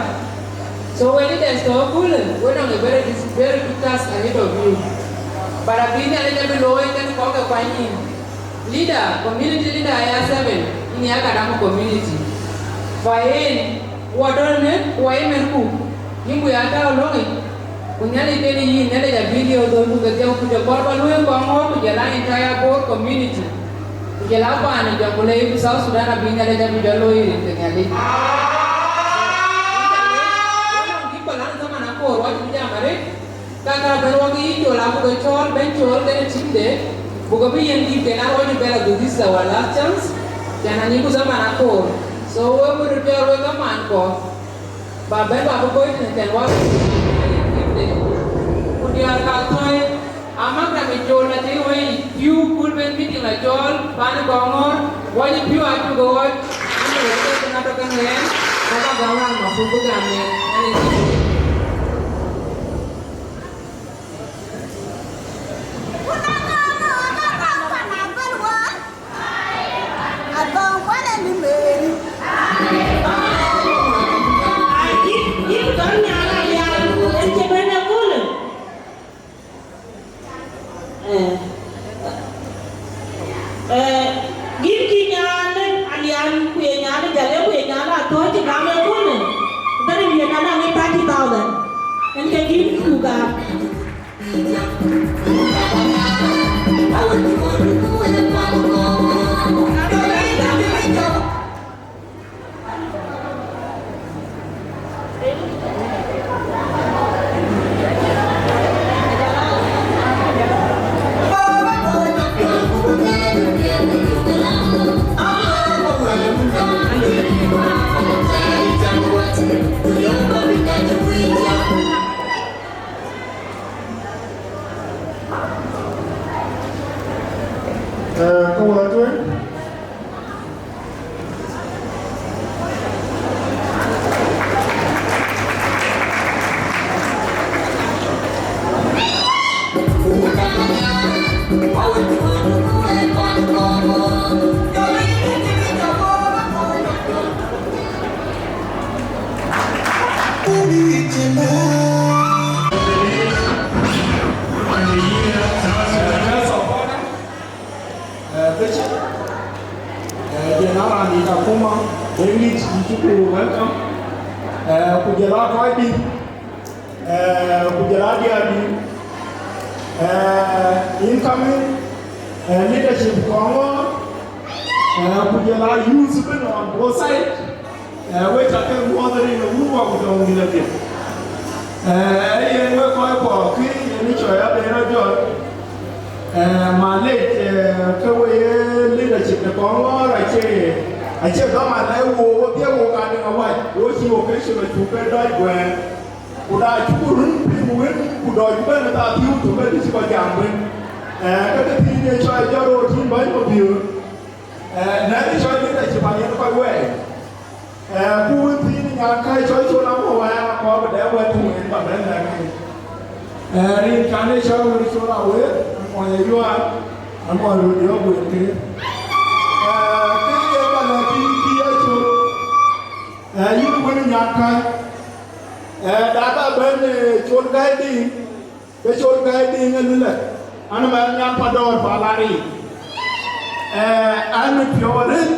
So we leaders tɔ̈ ëköölë, we nɔŋ a very dis-, very big task ahead of you. But abï Nhialic abï looi kenë kɔc ke kuany yïn. Leader, community leader aya seven, yïn ya Garaŋ community. Fa yen, wɔ dɔ̈ɔ̈rnë, wɔ ye mɛnhku, yïn ku ya tääu löŋic. Ku Nhialic kenë yïn, Nhialic abï riëëu dhöl ku ke dhiau ku jɔ kɔɔr ba lueel Kɔŋɔ̈ɔ̈r ku jɔl a entire Bor community. Ku jɔl a paan ë Jonglei ku South Sudan abï Nhialic abï jɔ looi rin ke Nhialic. Wɔ nɔŋ dït kɔ̈k lɔn zaman akoor wɔ cï jam arëët, ka ka bɛ̈n wɔ ke yï cɔl abuk ke cɔɔl bɛ̈ny cɔɔl kenë team de, buk ke bï yen dït ken a wɔ cï bɛ̈n adhuk, this is our last chance, cän anyicku zaman akoor. So we bï röt jɔɔr wek kaman kɔ̈k. Ba bɛ̈n ba bï kɔc tënë tɛ̈n wä, ku diäär ka thöi, amak ramic col acï wei, piu kul ben meeting la cɔɔl, pan Kɔŋɔ̈ɔ̈r, wɔ cï piu acuk ɣɔc, an, tënë tɔ̈ kenë ɣɛn, ku ba gam raan ma puk bï gam yen, an, ë Ke yïn ku gam. Eh, ku wɔ tueŋ. Eh, Bishop, eh, General Nita Kuma, English, you people welcome. Eh, ku jɔl a kɔc dït, eh, ku jɔl a diäär dït, eh, incoming, eh, leadership kɔŋ ŋɔ̈ɔ̈r, eh, ku jɔl a youth bï on both side. Eh, wek ca ke muɔ̈ɔ̈th rin ë wun wä ku tɔ̈u mïth apiɛth. Eh, yen wek kɔc kuɔ kï yen ë cɔɔi abë rɔt jɔt. Eh, malec, eh, ke we ye leadership de kɔŋ ŋɔ̈ɔ̈r acie, acie dhaman ë wo, wo dhiëëu wo ka dï awäc, wo cï occasion acuk ke dɔc guɛɛr. Ku na cuk run piny wën, ku dɔc ku bɛ̈n ë thaa thiu tök ke dï cï kɔc jam wën. Eh, ke ke thiin ye cɔɔi jɔt rot yïn bäny Mabiöör. Eh, nɛn ë cɔɔi leadership ayen kɔc wɛɛi. Eh, ku wën thiin nyan ka cɔl col amɔ wɛɛr akɔɔr bï dɛ wɛɛr tuŋ en ba bɛ̈n lɛ̈k en. Eh, rin kan ë cɔl wën col awer, amɔ ye yuaar, amɔ röt yɔ̈ɔ̈k wën ke. Eh, ke ye ba lɛ̈k yïn kï ye col. Eh, yïn wën nyan ka. Eh, da ba bɛ̈n, eh, col gai dï. Ke col gai dï ŋë lilɛ, an, mɛn nyan pa dɔɔr pa lari. Eh, an, piɔ̈u arëët,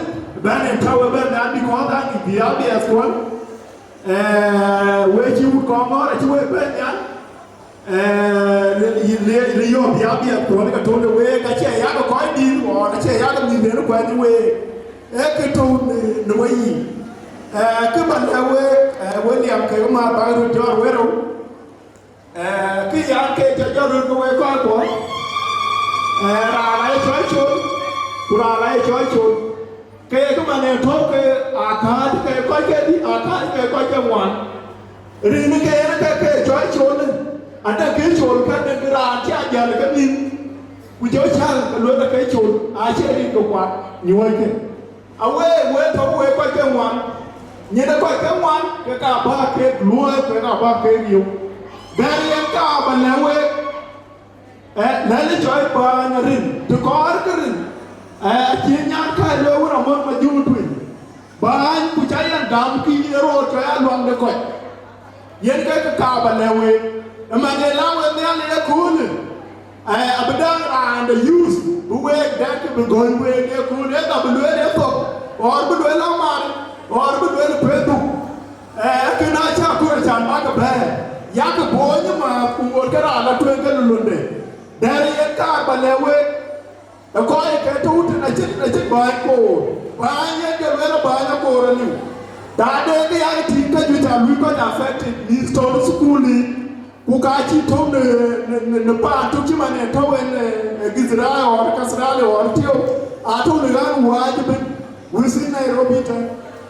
bɛ̈n en tɔ̈u ëbɛ̈n, an, bï kɔn dhaŋ bï abiɛth kuɔn. Eh, we cï wut kɔn ŋɔ̈ɔ̈r, acï we bɛ̈n nyan. Eh, li, li, li yɔ̈ɔ̈k bï abiɛth kuɔn, ke tɔ̈u në week, acie yak kɔc dït ɣɔn, acie yak mïth en kuany week. Ee ke tɔ̈u në, në weyiic. Eh, kë ba lɛ̈k week, eh, we liɛm kek ma bäk röt jɔt wërou. Eh, kë yan ke cä jɔt röt ke wek kɔc kuɔ, eh, raan aye cɔl col, ku raan aye cɔl col. Ke ye kë man en tɔ̈u ke akääc ke kɔc ke dï, akääc ke kɔc ke ŋuan. Rin ke yen ke ke cɔl col, ade ke col ka de ke raan cï a jäl ke nïn, ku jɔ cäl ke luel ke col, acie rin ke kuat nyuɔ̈ɔ̈c ke. Aweek, wek tɔ̈u wek kɔc ke ŋuan, nyin ë kɔc ke ŋuan, ke ka bä kek luɔ̈ɔ̈i, ke ka bä kek riëëu. Bɛ̈ɛ̈r yen ka ba lɛ̈k week, eh, lɛ̈l ë cɔɔi bäny rin, të kɔɔr ke rin, eh, acï nyan ka lueel wën amɔ̈l ma juŋ tuny. Bäny ku ca yɛn gam kï ye röör cɔɔi aluaŋ de kɔc. Yen ke ke ka ba lɛ̈k week, ëmɛn ee la wek Nhialic ë köölë, eh, abï däŋ raan de youth, bï week dɛ̈t bï gɔ̈ny week ë köölë, ë ka bï lueel ë thok, or bï lueel amar, or bï lueel ë Facebook. Eh, kënë acä kɔɔr can bäk bɛ̈ɛ̈r, yak boony ëmääth ku ŋot ke raan la tueŋ ke lulunde. Dɛ̈t yen kaar ba lɛ̈k week. Ë kɔc ke tɔ̈u tën acït, acït bäny koor. Bäny yen ke lueel bäny akoor aliu. Thaade ke yak tïŋ ke juëc aa luui kɔc affected, mïth tɔ̈u në thukuluui, ku ka cï tɔ̈u në, në, në, në paan tök cï man en tɔ̈u en, eh, eh, Githurai or Kasarani or Tiou, aa tɔ̈u në ɣän wääc ëbën, within Nairobi tɛ̈n.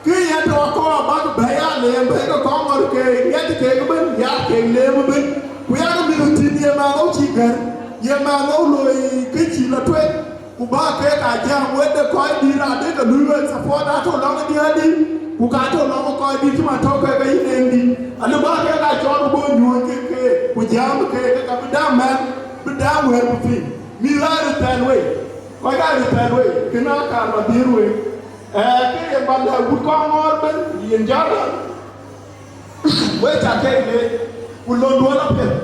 Kë yen tɔ̈ akɔɔr abäk bɛ̈ɛ̈i aleem, bɛ̈ɛ̈i ke kɔŋ ŋɔ̈r ke ŋiɛc keek ëbën, yak keek leem ëbën. Ku yak mïth thïn ye mɛnhou cï gɛ̈r, ye mɛnhou loi kë cï lɔ tueŋ, ku bä kek aa jam wek de kɔc dït raan de ke luui wek support, aa tɔ̈ lɔŋ diäärdï, ku ka tɔ̈ lɔŋ kɔc dït cï man tɔ̈u kek ke yïn en dït. Alë bä kek aa cɔɔl ku bɔ̈ nyuööny kek keek, ku jam keek, ke ka bï däm mɛ̈n, bï däm wɛ̈ɛ̈r bï piŋ. Mïth aa röt thɛɛl wei, kɔc aa röt thɛɛl wei, kënë aa kaar ba dhiëër wek. Eh, ke ye ba lɛ̈k wut kɔŋ ŋɔ̈ɔ̈r ëbën, yen jɔt raan, wek ca keek leec, ku lon duɔ̈n apiɛth.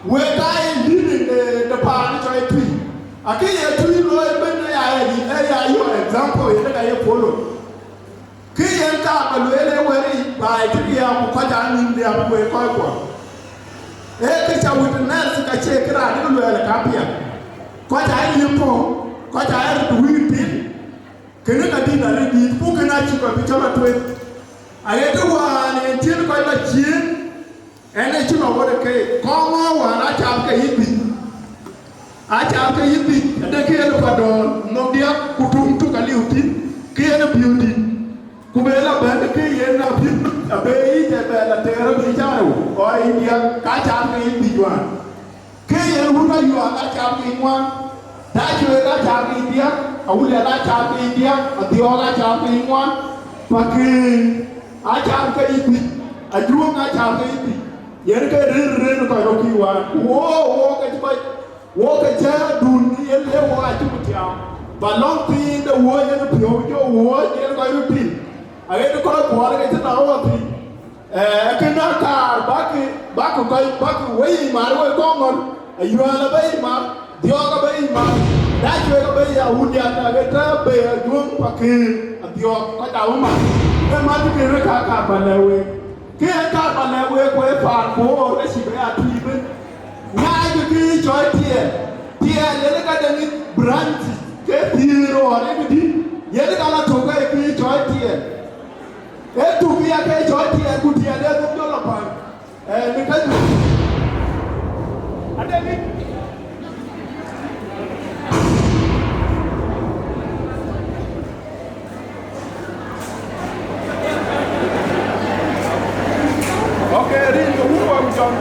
Wek aa ye leading de, de paan cɔl Tuï. Akë ye Tuï looi ëbën aya, aya, aya your example, yen ë ka ye follow. Kë yen ka ba lueel ë wɛ̈ɛ̈r yic, Baai cï riääk ku kɔc aa nïïm riääk ku wek kɔckuɔ. Ee kë ca witness ka cie kë raan ë luɛɛl ë kapiɛth. Kɔc aa liep puɔ̈u, kɔc aa röt wïïr thïn, kënë ka dït arëët dït, ku kënë acï kɔc bï cɔl atueŋ. Aɣet ë wään en cïn kɔc lɔ ciëën, en ë cï lɔ wot ë keek, kɔŋ ŋɔ̈ɔ̈r wään aa cath ke yï biic. Aa cath ke yï biic, ade ke yen ë Padɔ̈ɔ̈r, nhom diäk, ku tuŋ tök aliu thïn, ke yen ë piöödït. Ku be lɔ bɛ̈n ke yen abï, abï yic ë bɛ lɔ tëër abï cä rou, ɣɔn yic diäk, ka cath ke yic biic wään. Ke yen wun Ayual aa cath ke yic ŋuan, Dacueek aa cath ke yic diäk, Awulian aa cath ke yic diäk, Adhiɔ̈ɔ̈k aa cath ke yic ŋuan, Pakëër aa cath ke yic biic, Ajuɔ̈ɔ̈ŋ aa cath ke yic biic. Yen ke rëër rëër kɔc röt kï wään. Ku wo, wo ke cï kɔc Wo ke cä dun yen le wo acï ku tiaam, ba lɔ̈ŋ piny de wo yen piɔ̈u jɔ wo yen kɔc röt piny. Aɣet kɔc kuɔɔr ke cï tɔ̈u wɔ piny. Ee, kënë akaar bäkï, bäkï kɔc, bäkï wei yic mar wei kɔŋ ŋɔl, Ayual abï yic mar, Dhiɔ̈ɔ̈k abï yic mar, Dacueek abï yic, Awulian aɣet tɛ bei, Ajuɔ̈ɔ̈ŋ, Pakëër, Adhiɔ̈ɔ̈k, kɔc abï mar. Ee, matkï röt ka kaar ba lɛ̈k week. Kë yen kaar ba lɛ̈k week, ku ee paan Bor ë cï bï ya tïï ëbën. Nyaai kë kë cɔl tiɛɛl. Tiɛɛl yen ka de ŋic branch ke thiëër ɣɔn ë këdï. Yen ka la tök ke kë cɔl tiɛɛl. Ee tuk ya ke cɔl tiɛɛl, ku tiɛɛl ee dhuk jɔ lɔ päl. Ee, në ka duk. Ade ŋic. Okay, rin ke wun wä jɔŋ.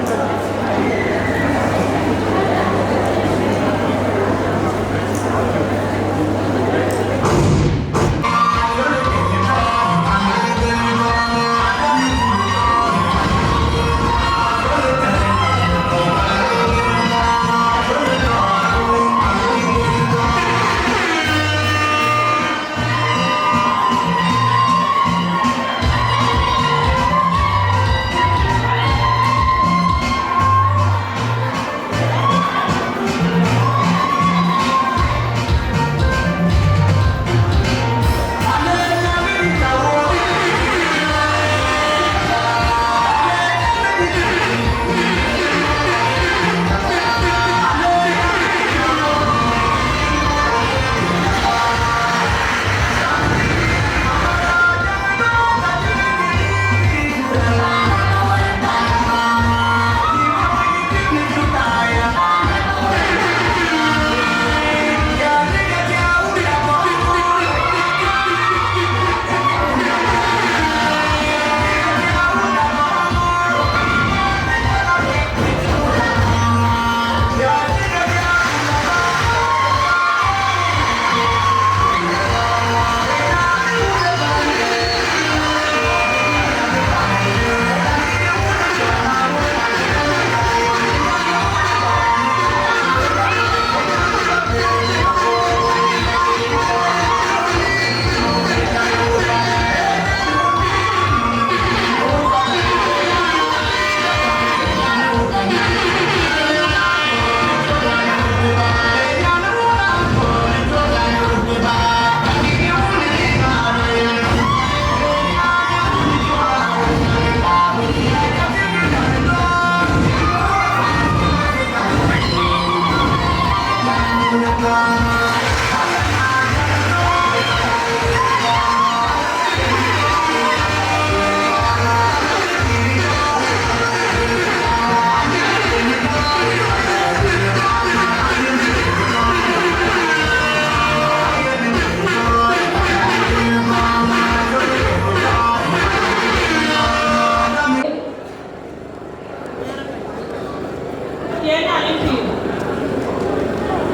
Tiɛɛl Nhialic pïïr.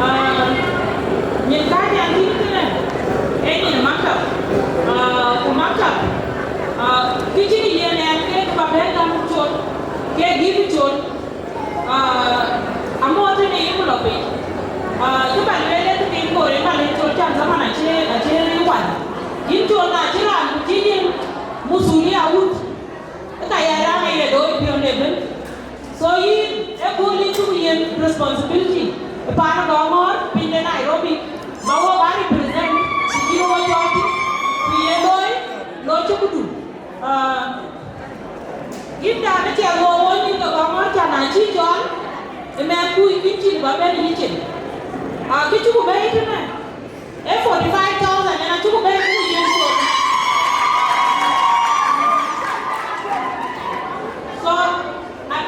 Ah, nyin kääc an thïn kënë, ee nyin maktab. Ah, ku maktab, ah, kë cïn yen ɛn kek ba bɛ̈n gam col, kek gift col. Ah, amɔ̈ɔ̈th tënë yïn ku lɔ piny. Ah, kë ba lueel ee kë piny koor ë Malin col can zaman acï, acï wan. Yïn col na cï raan ku cï yïn masulia wut. Ë ka ya raan ë ye looi piɔ̈nde ëbën. So yïn, ë kööl yïn cuk yiën responsibility ë paan Gɔŋɔ̈ɔ̈r piny de Nairobi, ba wok aa represent të cï wok cɔɔl thïn, ku ye looi, looi cï këdu. Ah, Yïn dan ë tiɛɛl ɣöö wööc yïn ke Kɔŋɔ̈ɔ̈r, cän acï cɔl ë mɛɛn kuc kïn cïn bä bɛ̈n yïcin. Akë cuku bɛ̈i tënë, ee forty five thousand en acuku bɛ̈i kuc yen col. So,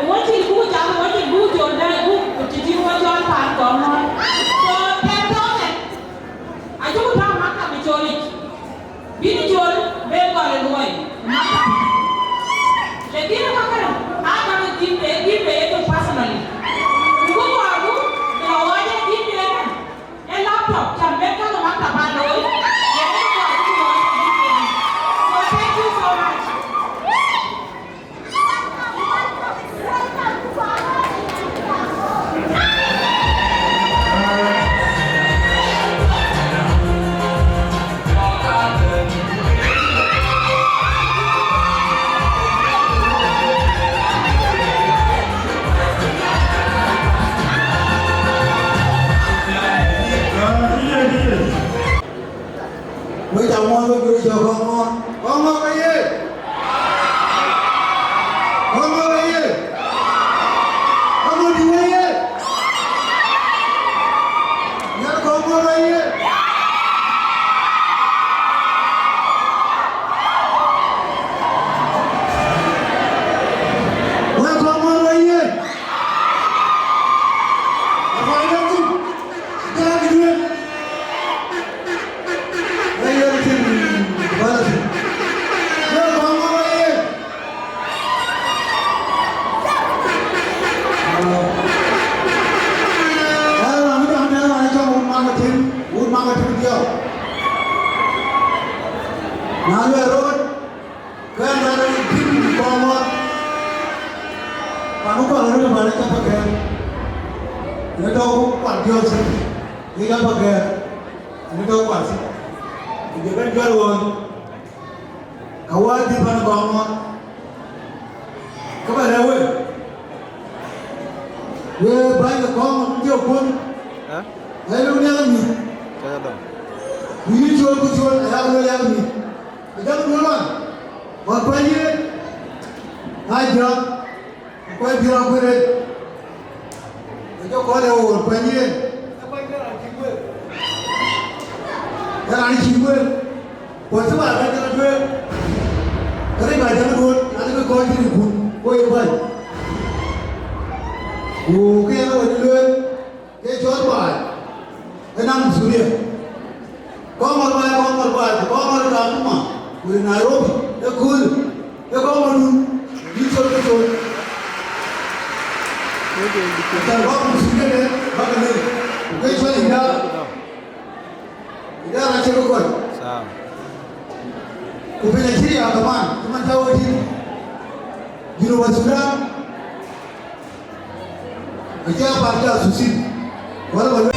wööc cïn kuku cam, wööc cïn buk jol dɛ̈ buk ku të cïn wööc cɔl paan Kɔŋɔ̈ɔ̈r. So, ten thousand acuku tääu maktab ë col yic. Bï në col bë gɔl ë luɔi, maktab. Lakin ë kakë, aa ka ke gift, ee gift de ye tök personally. Ku bï kɔɔrku bï lɔ ɣɔɔc ë gift de ënë, ee laptop, cän bë käk ë maktab aa looi, ye bï kɔɔrku bï lɔ ɣɔɔc ë gift de ënë. So thank you so much. Wek ca muɔ̈ɔ̈th, wek bï wek cɔk Kɔŋɔ̈ɔ̈r. Kɔŋɔ̈ɔ̈r aye! Kɔŋɔ̈ɔ̈r aye! Kɔŋɔ̈ɔ̈r dït aye! Nhial Kɔŋɔ̈ɔ̈r aye! Wek Kɔŋɔ̈ɔ̈r aye! Afainakun, jääk duëër. Ee yen cïn bäl athïn. Wek Kɔŋɔ̈ɔ̈r aye! Ee raan bï jam tënë raan cɔl Wun Maŋ Atem, Wun Maŋ Atem Dhiau. Na luɛɛl röt, ke raan bï bï Kɔŋɔ̈ɔ̈r. Paan Kual röt ë bän ë Jɔp Agɛ̈ɛ̈r. Në tɔ̈u Kual Diocese, ë Jɔp Agɛ̈ɛ̈r. Në tɔ̈u Kual City. Ku jɔ bɛ̈n juɛ̈r ɣööc. Ka wäär dït pan Kɔŋɔ̈ɔ̈r, ke bä lɛ̈k we, we bäny ke Kɔŋɔ̈ɔ̈r cï kuöl, ë? Ë luk nhial mïth. Ku yïn col ku col, aya lueel yak mïth. Ajam duöl wan, ɣɔn kuany yen, aa jam. Ku kɔc bï rɔt guëër en, ke jɔ kɔn ë ɣööt kuany yen, ee raan cï guëër, ku acï bä bɛ̈n ke rɔt guëër, ke rec bä jam duööt, an, ke kɔc cï rïk kun, ku ye bäny. Ku ke yen awën lueel, ke cɔl baai, ë naŋ masulia. Kɔŋɔ̈ɔ̈r baai, Kɔŋɔ̈ɔ̈r baai, ku Kɔŋɔ̈ɔ̈r Kakuma, ku ë Nairobi, ëköölë, ë Kɔŋɔ̈ɔ̈rdun, bï col ke col. Acan bäk masulia de, bäk lëu, ku ke cɔl idara. Idara acï ke kɔc. Sawa. Ku piny acï riääk kaman, cï man tɔ̈u ëtïn. Junub Thudan. Acie apath jasusin. Wala ba luel.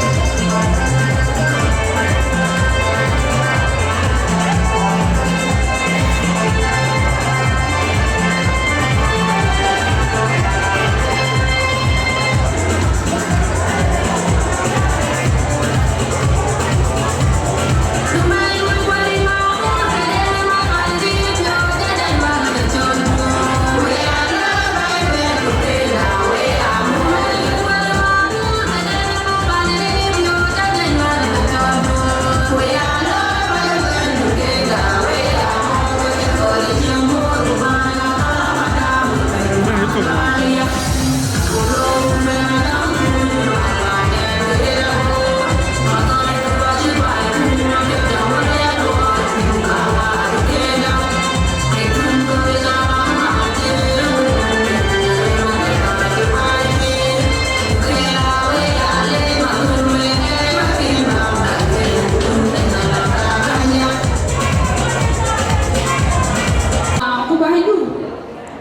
Ku bänydu,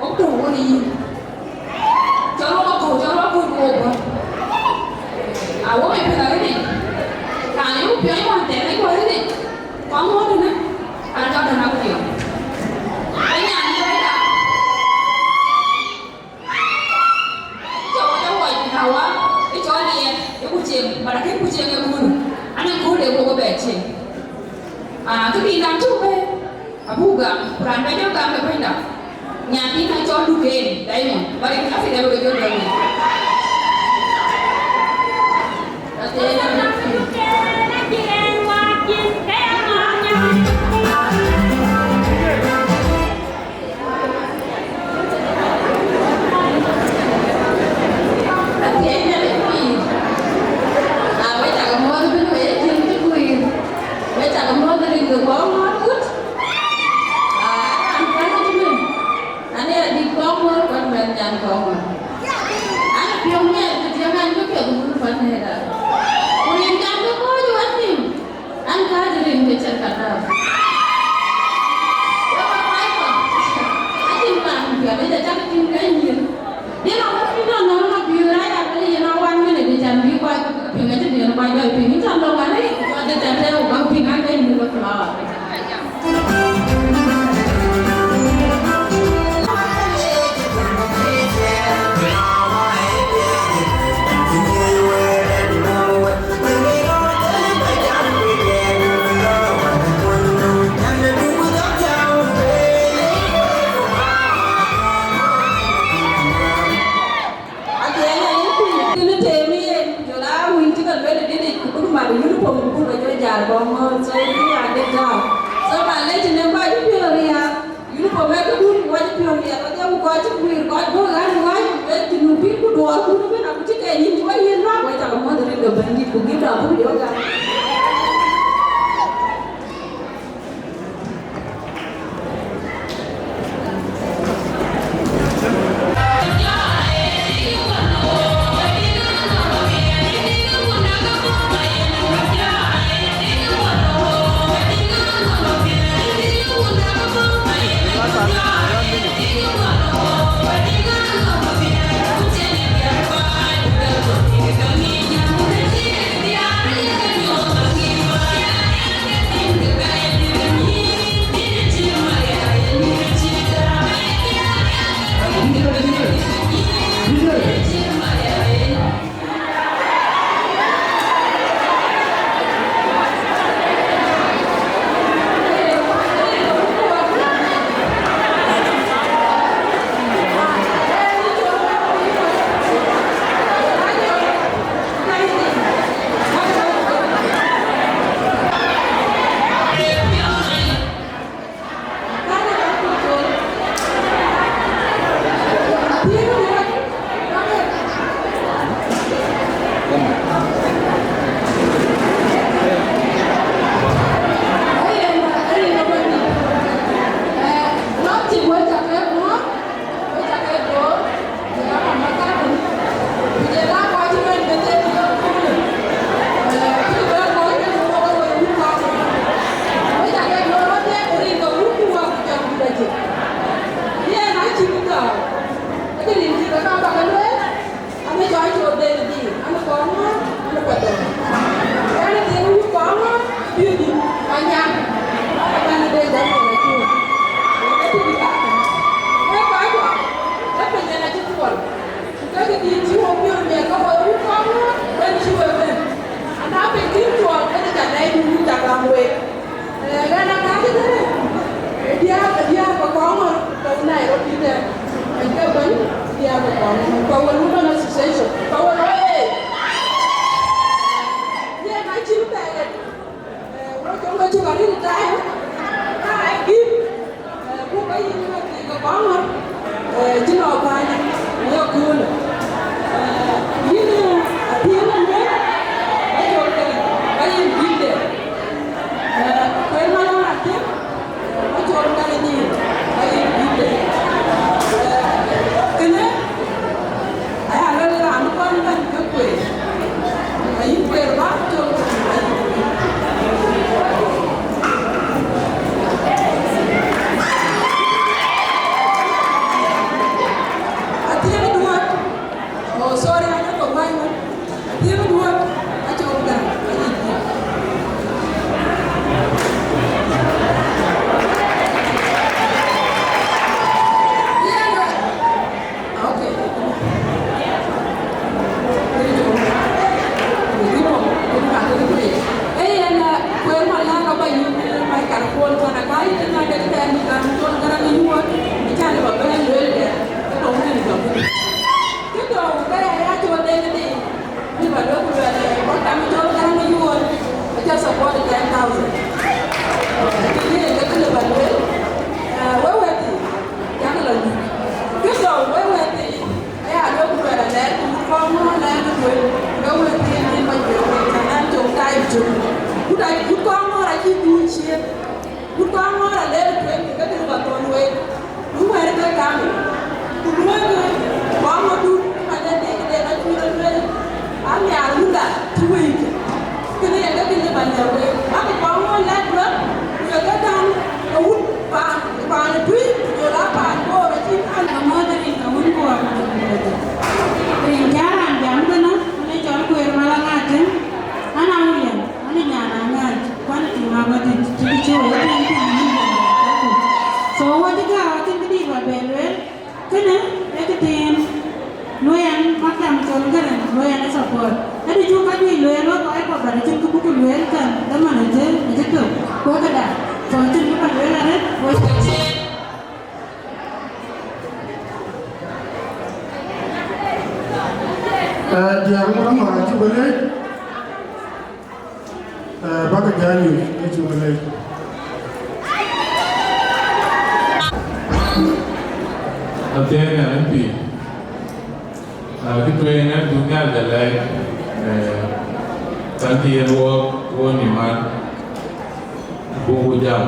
wok tɔ̈u wo në yïn. Cɔl wok akɔ̈u, cɔl wok akɔ̈u ku wok bɔ̈. A wok ë piɛth arëëtic. Raan ye piɔ̈ɔ̈ny wään thɛɛr ë guɔ arëëtic. Ku aŋoot ënë, raan cɔl däna ku piɔ̈ɔ̈ny. Ë nyan ë rɛ̈ɛ̈rda. Cɔk wɔ jɔ wuɔc Hawa, ë cɔl Liɛth, ë ku cieŋ, bä rɛ̈k ku cieŋ ë köölë. Anɔŋ kööl de wok ë bɛ cieŋ. Aa, kë bï raan cuk bɛ̈ɛ̈i, abuk gam, ku raan bɛ jɔ gam ë bɛ̈nyda. Nyan bï na cɔl Duken, Diamond, bari Africa bï ke jɔt dɔ̈ŋ. Acie yen a bï pïïr. Acie yen a bï pïïr. Ah, wek cak muɔ̈th bï wek cïn cï guiir. Wek cak muɔ̈th rin ke kɔŋ ŋɔ̈t kut. Ah, raan kɛ̈n cï mën. An ya dït kɔŋ ŋɔ̈t, kuat mɛn nyan kɔŋ ŋɔ̈t. An piɔ̈u miɛt, ku tiɛŋ an, ke piɛth wun pan nɛɛda. Ku rin jam ke kɔc wän nïm. An kääc rin ke cɛn ka däär. Wek wa kuai kɔ̈k. Acïn paan piɔ̈u, ëcä cak tïŋ ke nyïïr. Yen a wun cï nɔn nɔn nɔ piɔ̈u rac, a wël yen a wan minit, ëcä bï kuai piŋ, acï diɛn kuai dɔc piŋ. Ëcä lɔ wan, ëcä cä tɛ̈ɛ̈u bäk piŋ, an ke nyïïr ke flower. Atiɛɛn ë yïn pïïr, kën tëëm yen, ku jɔl aa wïn cï ke lueel ë dït yic, ku bïk mat ë uniform, ku buk ke jɔ jäl kɔŋ ŋööt, so yïn ya dek tääu. So, ba lec ënɔŋ kɔc cï piɔ̈ɔ̈th riääk, uniform ee këdun, ku wacï piɔ̈ɔ̈th riääk, wadhie ku kɔc cï guiir, kɔc bɔ̈ ɣän ë ɣɔ̈c, wek Junubin, ku duɔɔrkun ëbën, aku cï ke nyïn cï we yiën luak, wek cak muɔ̈th rin ke Bɛ̈nydït, ku gift abuk jɔ gam. Yen acï bï gääu, acï rin cï ke ka bä ke lueel, an, cɔl col den dhil, an, kɔŋ ŋö, an, Padhou. An, dhil wut kɔŋ ŋö, bï dhil, anyan, an, den dhil acï wut. Yen acï bï gääu. Ee kɔckuɔ, ee piny en acï thuɔl. Ku ke kë dït cï wok piɔ̈ɔ̈th miɛt ke wok wut kɔŋ ŋö, ben cï wek ben. Ana piny cï thuɔl, ke cä lɛc wut cä gam wek. Eh, ɣɛn a kääc ëtënë, ë diäär, ë diäär ke kɔŋ ŋö, ke Nairobi tɛ̈n. Ë ke bɛ̈ny, ë diäär ke kɔŋ ŋö, ke Women Association, ke Women, eh. Yen acïn thɛɛr, eh, wok jɔŋ ke cuk arït ë taai, na ë gït, eh, buk ke yïn ë ke kɔŋ ŋö, eh, cï nɔɔk bäny, ë ye köölë. Eh, yïn, eh, Athiëŋ Alueth, acol ke, ke yïn gïtde. Eh, kueer malɔn Athiëŋ, acol ka ke nyïïr, ka yïn gïtde. Eh, kënë, ë Kɔn kënë lueel ë support. Ëdï cuk ka juëc lueel wek kɔc kɔ̈k, but acïn kë buk lueel kën, dhaman acï, acï tök. Ku ë këda, so acïn kë ba lueel arëët, wek. Eh, diäär wok amɔ̈r acuk leec. Eh, bäkï jal nyuc, acuk leec. Athiɛɛny an, M P. Ah, kë tueŋ ë buk Nhialic alɛɛc, eh, thank you yen wok, wok nïïm mat, buk jam,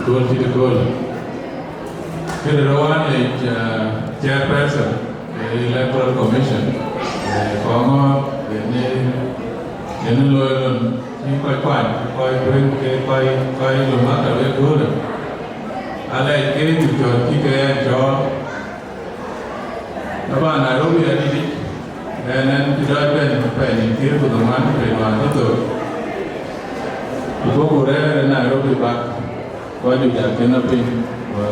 kööl cït kööl. Këde rɔt wään lec, ah, chairperson, eh, Electoral Commission, eh, kɔŋ ɣɔɔr, yen ë, yen ë looi lon cï kɔc kuany, kɔc tueŋ ke kɔc, kɔc lom aka wek köölë. Alɛc ke ducɔl cï ke ɣɛn cɔɔl. Taban Nairobi adït, ɣɛn, ɣɛn cï dɔc bɛ̈n pɛɛi nïn thiëër ku dhoŋuan pɛɛi wään cï thök. Ku bɔ̈ ku rɛ̈ɛ̈r ë Nairobi bak, kɔc juëc akën a piny,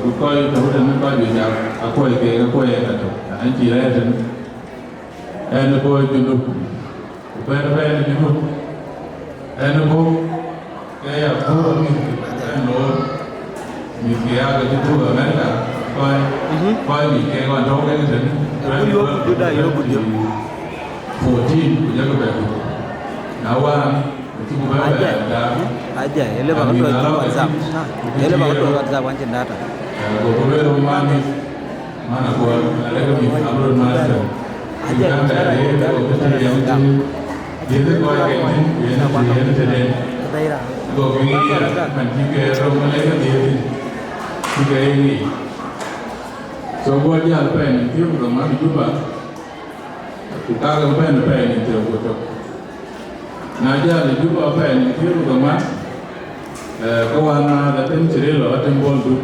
ku kɔc tɔ̈ tënë kɔc juëc a, akuɔi keek, akuɔi yen atök, ɣɛn cï rɛ̈ɛ̈r tënë. Ɣɛn ë bɔ̈ Junub, ku bɛ̈n bɛ̈n ë Junub, ɣɛn ë bɔ̈, ke ya bɔ̈ mïth bɛ̈n loor, mïth ke ya ke cï dhuk America, kɔc, kɔc juëc ke ɣɔn tɔ̈u kek tënë, ku yök juda, yök juda, fourteen, ku jɔkï bɛ dhuk. Na wään, ku cï ku bɛ bɛ dam. Aja, aja, ele ba ka tuɔ̈c WhatsApp. Ele ba ka tuɔ̈c WhatsApp, wan cïn data. Eh, go ku lueel man mïth, man akuɔl, alek mïth abï röt mat ëtök. Uganda de, go ke tï yen tï, dhiëth kɔc ke tï, yen tï, yen tëde. Go ke ŋic ya, man cï ke röm alek dhiëth, cï ke ye ŋic. So, go jäl pɛɛi nïn thiëër ku dhoŋuan Juba, ku kakë bɛ̈n pɛɛi nïn thiëër ku tök. Na jäl Juba pɛɛi nïn thiëër ku dhoŋuan, eh, ke wään na Atem Cirillo, Atem Bol Duk,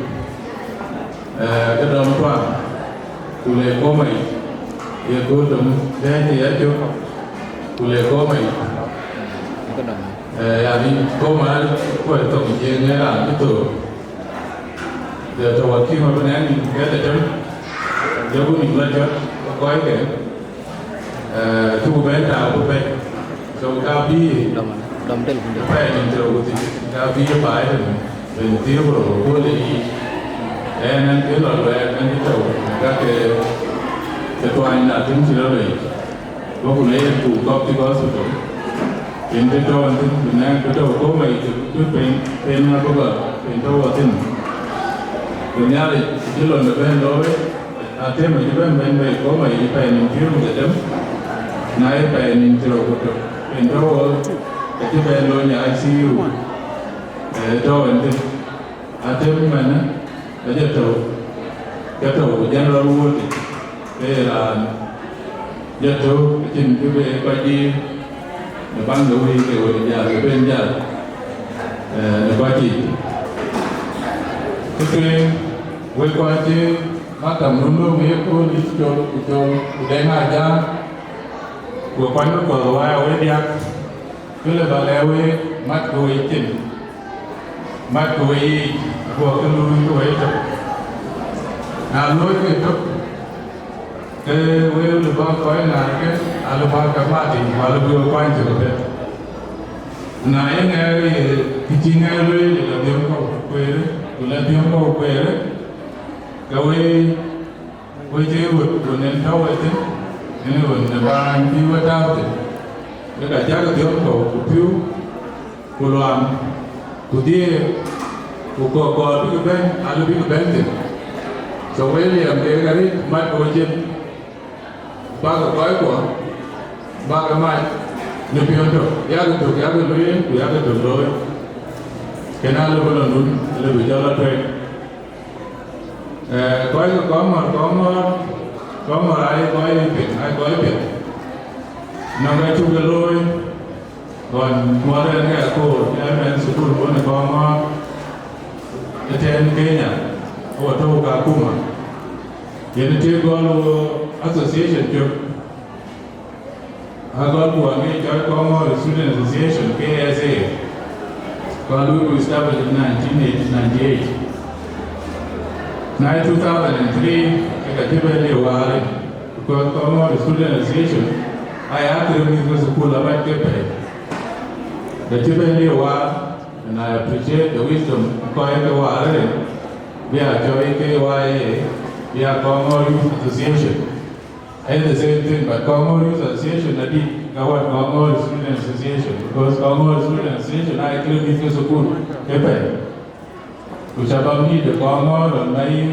eh, ke dɔm tuaŋ, ku le Kooma yic, ye kööl dɔm dɛ̈ɛ̈ny ë yacök, ku le Kooma yic. Eh, yani, Kooma kuɔ̈c thok Jiëëŋ ë raan cï thöör. Të tɔ̈ wakïm abï nɛ̈ŋ nïn kɛ̈th Atem, jɔku nïn la cɔ̈t, ke kɔckë, eh, cuk bɛ̈n tääu bï bɛ̈n. So, ka bï dɔm, dɔm del ku del. Pɛɛi nïn thiërrou ku thiëër, ka bï baai tënë, pɛɛi nïn thiërrou ku rou ku le yic. Ɣɛn, ɣɛn ke lɔ luɛɛk, ɣɛn cï tɔ̈u, ka ke, ke tuany na tïŋ cï rɔt lɔ yic. Bɔ̈ ku le yen ku Coptic Hospital. Yen të tɔ̈u ënthïn, bï nɛ̈ŋ të tɔ̈u Kooma yic, bï pɛɛi, pɛɛi na bï gɔl, pɛɛi tɔ̈u ëthïn. Ku Nhialic cï londe bɛ̈n looi, Atem acï bɛ̈n bɛ̈n bei Kooma yic pɛɛi nïn thiëër ku dhetem. Na ye pɛɛi nïn thiërrou ku tök, pɛɛi tɔ̈u ɣöö acï bɛ̈n lony ë I C U, eh, tɔ̈u ënthïn. Atem ëmɛnë, ajɔ tɔ̈u, ke tɔ̈u General Ward, ke ye raan jɔ tɔ̈u, acïn kë bï kɔc diir në baŋ de wëi ke wëi jal, ke ben jal, eh, në kɔc yiic. Kë tueŋ, wek kɔc cï maktam run lööŋ ye kööl yic col, ku col, ku deŋ ajam, ku kuany bï kuɔth wai awëë diäk. Kë lë ba lɛ̈k week, matkë weyiic thïn, matkë weyiic, aguɔ kë luui ke wei tök. Na luɔi ke tök, ke wek lë bä kɔc ŋaarkë, alë bä ke mat yic, ku alë bï we kuany tök ëbɛ̈n. Na ye ŋɛk ye kë cï ŋɛk lueel, la dhiëm kɔ̈u kueerë, ku la dhiëm kɔ̈u kueerë, ke wei Wëc ë ɣöt ɣön en tɔ̈u ethïn, en ɣön ë bäny bï we tääu thïn, ke ka cäk dhiɔm kɔ̈u ku pïu, ku luaŋ, ku dhiëëth, ku kɔ̈k kɔɔr bïk bɛ̈n, alë bïk bɛ̈n thïn. So, wek liɛm kek arëët mat kɔ̈u cin, bäk kɔckuɔ, bäk mac në piɔ̈n tök, yak tök, yak lueel, ku yak tök looi. Kën alë bï lɔ nun, alë bï jɔl lɔ tueŋ. Eh, kɔc ke Kɔŋɔ̈ɔ̈r, Kɔŋɔ̈ɔ̈r, Kɔŋɔ̈ɔ̈r aa ye kɔc piɛth, aa ye kɔc piɛth. Nɔŋ ka cuk ke looi, ɣɔn muɔt ɛn ke akoor, ke ɛn ɛn thukul wën ë Kɔŋɔ̈ɔ̈r ëtɛ̈ɛ̈n Kenya, ku tɔ̈u Kakuma. Yen ë tëë gɔl wo association cök. Agɔl ku aŋic cɔl Kɔŋɔ̈ɔ̈r Student Association, K S A. Ku alui ku establish in nineteen ninety-eight. Na ë two thousand and three, ke ka cï bɛ̈n ye waar, because Kɔŋɔ̈ɔ̈r Student Association Aya kërë mïth ke thukul abac ke pɛ̈i. Ke cï bɛ̈n ye waar, and I appreciate the wisdom kɔc ke waar rin, bï a cɔl ke Y A, bï a Kɔŋɔɔr Youth Association. Ee the same thing, but Kɔŋɔɔr Youth Association adï ka wɛ̈t Kɔŋɔɔr Student Association, because Kɔŋɔɔr Student Association aa ye kërë mïth ke thukul ke pɛ̈i. Ku shabab nïït de Kɔŋɔɔr ɣɔn ma yïn,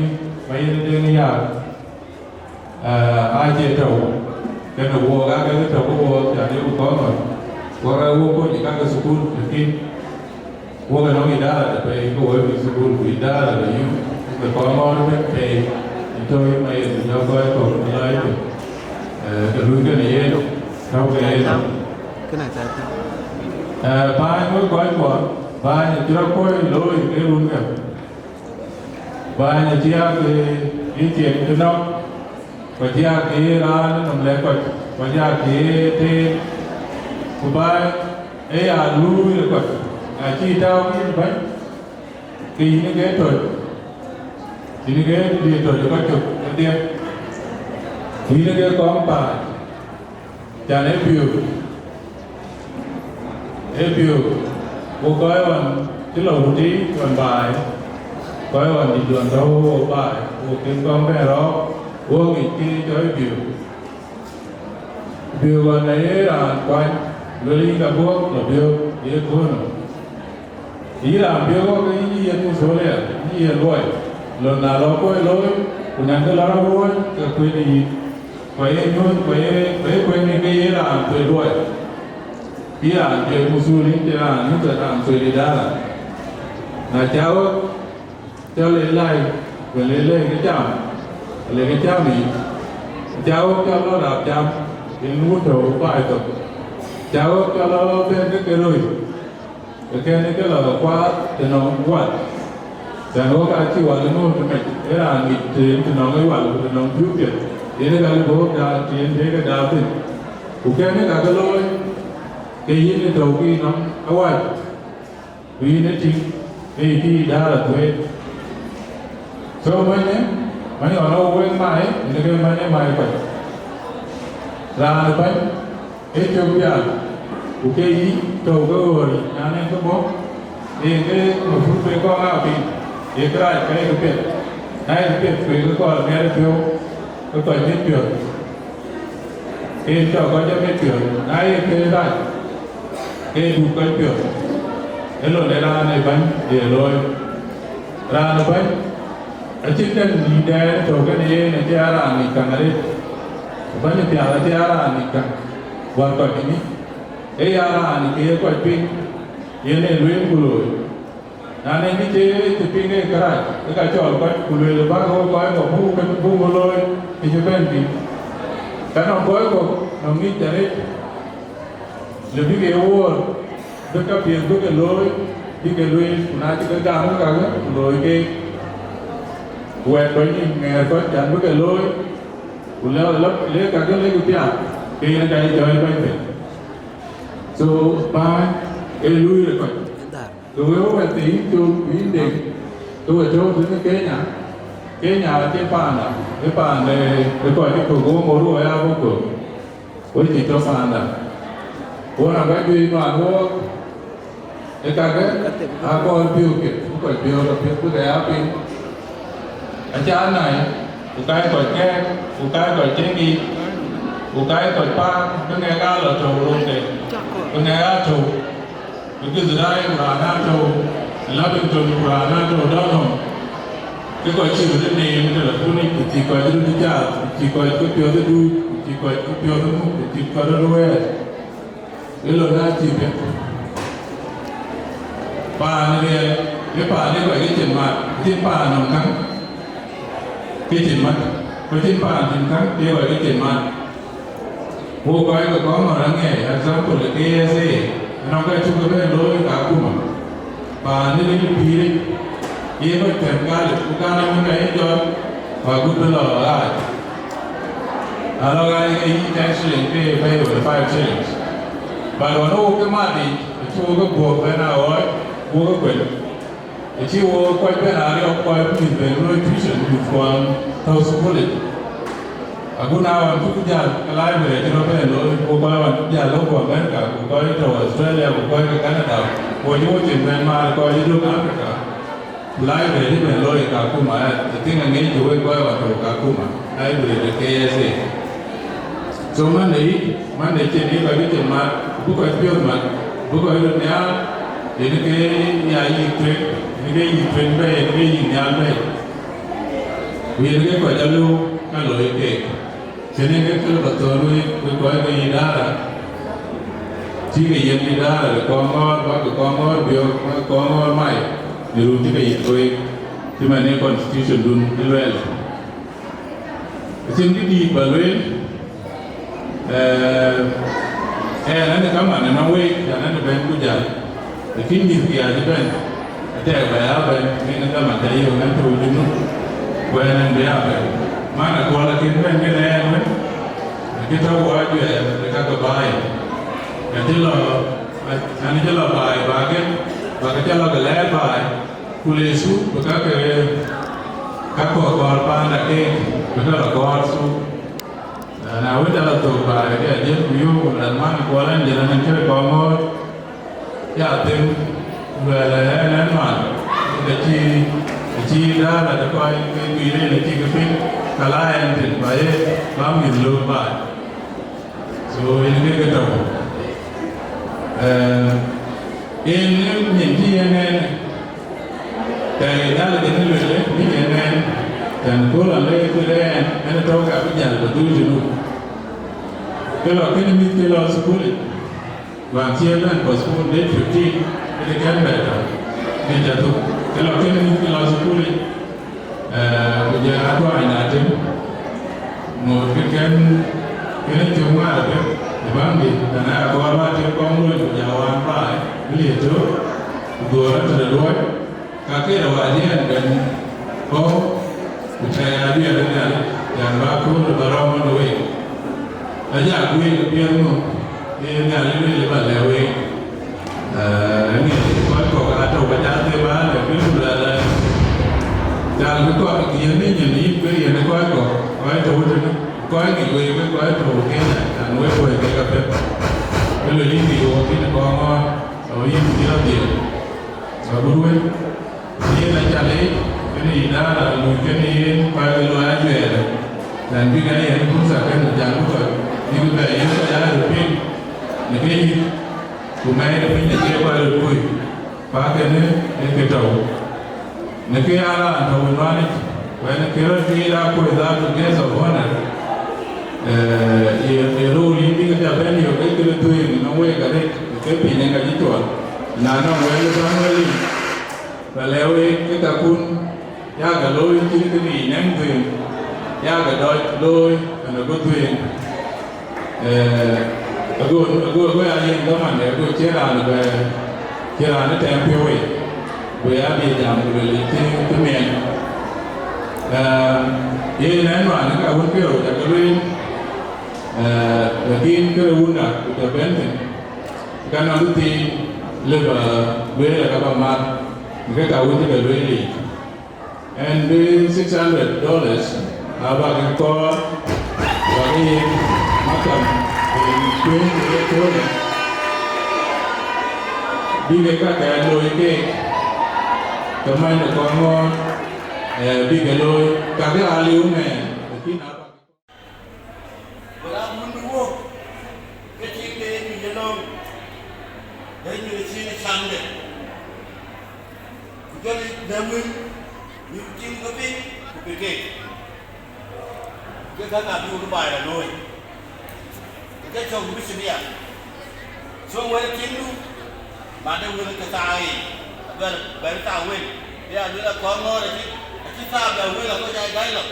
ma yïn Deŋ Yak, eh, aa cie tɔ̈u, kënë wook aa ke tɔ̈u ke wook, cä dek ku Kɔŋɔɔr. Wok aa wok kony ë ka ke thukul, lakin wok anɔŋ idara de pɛ̈i, ke wok bï thukul ku idara de youth, ke Kɔŋɔɔr ëbɛ̈n pɛ̈i, ë tɔ̈u yï ma ye, ku jɔ kɔc kɔ̈k ë lɔc piny, eh, ke luui kënë yen, tɔ̈u ke yen. Kënë tɛ̈tɛ̈. Eh, bäny wek kɔc kuɔ, bäny acï rɔt kuɔ̈c looi ke run kë. Bäny acï aa ke yï thiek cï nɔ̈k, ku acï aa ke ye raan ë nɔm lɛ̈k kɔc, ku acï aa ke ye teer. Ku bäny ë ya luui ë kɔc, na cï tääu yïn bäny, ke yïn ke tɔc, yïn ke dï tɔc ë kɔc cök kedhie, ku yïn ke kɔŋ paai. Can ë piöök, ë piöök, ku kɔc ɣɔn cï lɔ wutic ɣɔn baai, kɔc ɣɔn dït ɣɔn tɔ̈u wo baai, wo kën kɔŋ bɛ̈n rɔ̈ɔ̈k, wo ŋic kë cɔl ë piöök. Piöök ɣɔn aye raan kuany, lueel yïn ka buɔk lɔ piöök, ye kuöönɔ. Yïn raan piöök ɣɔn ke yïn ye masulia, yïn ye luɔi, lon na lɔ kuɔc looi, ku nɛn ke lɔ rɔt ruɔ̈ɔ̈c, ke kuëëny yïn. Ku aye nyuöth, ku aye, ku aye kuëëny ke ye raan thuëëc luɔi. Yïn raan thuëëc masulia, yïn raan, yïn raan thuëëc idara. Na cä ɣɔ̈k cɔl ë lɛ̈i, wël ë lɛ̈i ke cam, le ke cam yic. Cä ɣɔ̈k cɔl lɔ rap cam, yen wut tɔ̈u baai thok. Cä ɣɔ̈k cɔl lɔ bɛ̈n ke ke röi. Ke kën ke lɔ kuaath të nɔŋ wal, tɛ̈n wok acï wal ë ŋoot mec, ë raan ŋic të të nɔŋ ë wal ku të nɔŋ pïu piɛth, yen ë ka lë bɔ̈ daal të yen dek ë daal thïn. Ku kën ë ka ke looi, ke yïn ë tɔ̈u ke yï nɔm awac, ku yïn ë tïŋ, ke yï tïï daal athueet. So mɛnyë, mɛnyë ɣɔn ë wek mai, yen ke mɛnyë mai kɔc. Raan ë bɛ̈ny, ee cök pial, ku ke yï tɔ̈u ke ɣööric, na nɛn ke bɔ̈, yen ke mafur be kɔn aa piŋ, ye kërac ke ye ke piɛth, na ye ke piɛth ku ye ke kɔɔr miɛt ë piɔ̈u, ke kɔc mit piɔ̈ɔ̈th, ke ye cɔk kɔc amit piɔ̈ɔ̈th, na ye ke rac, ke ye duk kɔc piɔ̈ɔ̈th, ë lon de raan ë bɛ̈ny ye looi. Raan ë bɛ̈ny, acïn dɛ̈t dïït dɛɛr tɔ̈u kenë yen, acï aa raan ŋic käŋ arëët. Bɛ̈ny piath acï aa raan ŋic käŋ, wäär kɔc ë ŋic. Ee ya raan ke ye kɔc piŋ, yen ee lueel ku looi. Na nɛn kë cï cï piŋ ee kërac, ke ka cɔl kɔc, ku lueel bäk ɣöö kɔc kɔ̈k buk, buk looi, kë cï bɛ̈n piŋ. Ka nɔŋ kɔc kɔ̈k nɔŋ ŋic arëët, le bïk ye wuɔ̈ɔ̈r, bï käpiɛth bï ke looi, bï ke lueel, ku na cï ke gam ke kakë, ku looi keek. Ku wɛ̈ɛ̈t kɔc nïïm ŋɛɛr kɔc, can bï ke looi, ku lë, lë, le kakë lek piath, ke yen ka ye jɔɔc bɛ̈ny piny. So, bäny, ee luui ë kɔc. Ke we wɛ̈t thïn cök ku yïn dek, ke we tɔ̈u tënë Kenya, Kenya acï paanda, ë paanda ë kɔc ë kök wo ŋoot wo ya bɔ̈ kök. Wek cï tɔ̈ paanda, wok na bä juëc nuan wook, ë kakë aa kɔɔr piɔ̈u piɛth, bï kɔc piɔ̈u ke piɛth bï ke ya piŋ. Acä nai, ku kac kɔc kɛ̈ɛ̈k, ku kac kɔc tëŋ yiic, ku kac kɔc paak, bï ŋɛk aa lɔ tɔ̈u röŋde, bï ŋɛk aa tɔ̈u. Bï Githurai ku raan aa tɔ̈u Lavington ku raan aa tɔ̈u Donholm, ke kɔc cï röt ë neem ë telefonic, ku cï kɔc röt ë cath, ku cï kɔc ke piɔ̈ɔ̈th ë duut, ku cï kɔc ke piɔ̈ɔ̈th ë muk, ku cï kɔc röt ë wɛɛr, ë lon aa cï piɛth. Paan riɛl, ë paan ë kɔc ke cin mat, acïn paan nɔm käŋ ke cin mat, ku acïn paan cin käŋ ë kɔc ke cin mat. Wo kɔc ke kɔŋ ŋɔ̈r aŋiɛc, example, K S A, ënɔŋ ka cuk ëbɛ̈n looi ka akuma. Paan ë lil pïïr, ye kɔc tɛ̈m Galip, ku Galip ëmën ka ye jɔt, ku agut bï lɔ ɣaac. Na lɔ ɣaac ke yï ten shilling ke ye bɛ̈ɛ̈i wën five shillings. But ɣɔn wok ke mat yic, acuk ke buɔk bɛ̈n a ɣɔɔc, wok ke kuel. Acï wo kɔc bɛ̈n ariɔp kɔc mïth ben luɔi tuition mïth kuɔn tɔ̈u thukul yic. Agut na ɣɔn cuk jäl ke library cï rɔt bɛ̈n looi, ku kɔc ɣɔn cuk jäl lɔ ku America, ku kɔc tɔ̈ Australia, ku kɔc ke Canada, ku cï wo cin bɛ̈n maar kɔc ë döŋ Africa, ku library cï bɛ̈n looi ë Kakuma, I think aŋic kë wek kɔc ɣɔn tɔ̈ Kakuma, library de K S A. So Monday, Monday cïn yï kɔc bï cin mat, ku bï kɔc piɔ̈ɔ̈th mat, ku bï kɔc röt nhiaar, yen ke ya yïk tueŋ, yen ke yïk tueŋ bɛ̈i, yen ke yïk nhial bɛ̈i. Ku yen ke kɔc alëu ka looi keek. Kënë ke kë lë ba thɔ̈n wek, wek kɔc ke idara, cï ke yen idara de kɔŋ ŋɔ̈ɔ̈r, bäk ke kɔŋ ŋɔ̈ɔ̈r biɔ̈ɔ̈k, bäk ke kɔŋ ŋɔ̈ɔ̈r mai, në run cï ke yïk looi, cï man ë constitution dun ë luɛɛl. Acïn kë dïït ba lueel, eh, ɛn, ɛn ë kaman ënɔŋ week, an, ɛn ë bɛ̈n ku jäl. Lakin mïth ke acï bɛ̈n, atɛk ba ya bɛ̈n, min ë kaman ca yök ɛn tɔ̈u Junub, ku ɛn ɛn bï ya bɛ̈n. Man Akuɔl akën bɛ̈n kënë ɛn wën, acï tɔ̈u wɔ ajuɛɛr ë ka ke baai. Acï lɔ, an, acï lɔ baai, ba ke, ba ke cä lɔ ke lɛɛr baai. Ku le thuk bï ka ke, ka kɔ̈k kɔɔr paanda keek, bï ke lɔ kɔɔr thuk. Na wën, ca lɔ thok baai, ke ajël ku yöök, ku lɛ̈th man Kuɔl ɛn jël ɛn cï kɔŋ ŋoot, ya them, ku luɛɛl ɛn ɛn man, ke cï, ke cï däär adï kɔc ke guiir en acï ke piŋ, ka la ɛn thïn, ba ye, ba mïth löök baai. So, yen ke ke tɔ̈u. Eh, yen nyin cï yen ɛn, tɛ̈ Nhialic yen lueel, nyin yen ɛn, tɛ̈n kööl alë kuël ɛn, ɛn tɔ̈u ka bï jäl ba dhuk Junub. Ke lɔ kënë mïth ke lɔ thukul yic, wään cï yen bɛ̈n postpone date fifteen, kënë kɛ̈n bɛ tɔ̈u, ke ca thuk. Ke lɔ kënë mïth ke lɔ thukul yic, Eh, ku jɔl atuany na tem, ŋoot kë kën, kën cök ŋuan apɛth ë baŋdït, na na Akuɔl bä tem kɔŋ luɔi, ku jɔl wään baai, bï liëë tök, ku dhuɔɔr rɔt tëde luɔi, ka këde wäär diɛɛn bɛ̈n kɔ̈u, ku tɛ̈ɛ̈i ajuɛɛr ë Nhialic, yan bä kööl bä rɔm ënɔɔnë week. Ajak wek ë piɛth ŋö, ee Nhialic lueel ë bä lɛ̈k week. Ee, ënë kɔc kɔ̈k aa tɔ̈u ka ca them aa lɛ̈k wek, ku luɛɛl, ee, jal bï kɔc yen ni nyin yïn, ku yen ë kɔc kɔ̈k, kɔc tɔ̈u tënë, kɔc ŋic wek, wek kɔc tɔ̈u Kenya, an, wek wek kek apiɛth. Ke lueel yïn ŋic wok yïn ë kɔŋ ɣɔn, ago yïn bï rɔt dhiël. Agut wën, yen aca leec, kënë idara, luɔi kënë yen, kɔc ke luɔi ajuɛɛr, tɛ̈n bïk aa yen fursa kënë jam bï kɔc, bïk bɛ yen kɔc aa röt piŋ, në ke yïth, ku mɛɛc de piny acie kɔc röt kuc, ku akënë ee kë tɔ̈u. Në ke aa raan tɔ̈u ë nuanic, ku ɛn kë rɔt ke yen akuc dhal guest of honor, ee, ye, ye röör yïn bïk aa bɛ̈n yök, ee kë röt dhuëëŋ ënɔŋ week arëët, ke piny ë ka cï cuɔl, na nɔŋ wɛl ë bän wɛl yic. Ba lɛ̈k wek ke kakun, yakë looi cït kë bï nɛŋ dhuëëŋ, yakë dɔc looi, ɛn ago dhuëëŋ. Eh, ago, ago, ago ya yen dhamande, ago cïn raan bɛ, cïn raan ë tɛm piɔ̈u wei, go ya bï jam ku lueel cï, cï miɛt. Eh, yen ɛn nuan ka wun piɔ̈u ca ke lueel, eh, lakin këde wunda ku ca bɛ̈n thïn. Ka nɔŋ kë thiin lëu ba lueel, ka ba mat, ke ka wun cï ke lueel yic. Ɛn bï six hundred dollars aba ke kɔɔr, ba ke yen makam, yen kuëën ke ye köölë, bï ke ka ke looi keek, ke many de kɔn ŋɔɔr, eh, bï ke looi, ka ke aa liu mɛɛn, lakin aba Wala mun bi wok, ke cï ke ye nyuc ënɔɔnë, bɛ nyuc ë cin ë camde. Ku jɔl dɛ̈m wën, nyuc tim ke piny, ku pï keek. Ke ka ka bï wok baai lɔ looi. Ke ke cɔk bï cï bï ya. So wël tiŋdu, ma de wël ke thaa yic, abɛ̈n, bɛ̈n thaa wël, bï a luel akɔɔr ŋɔɔr acï, acï thaa bɛ wël akɔc aa gäi lɔ.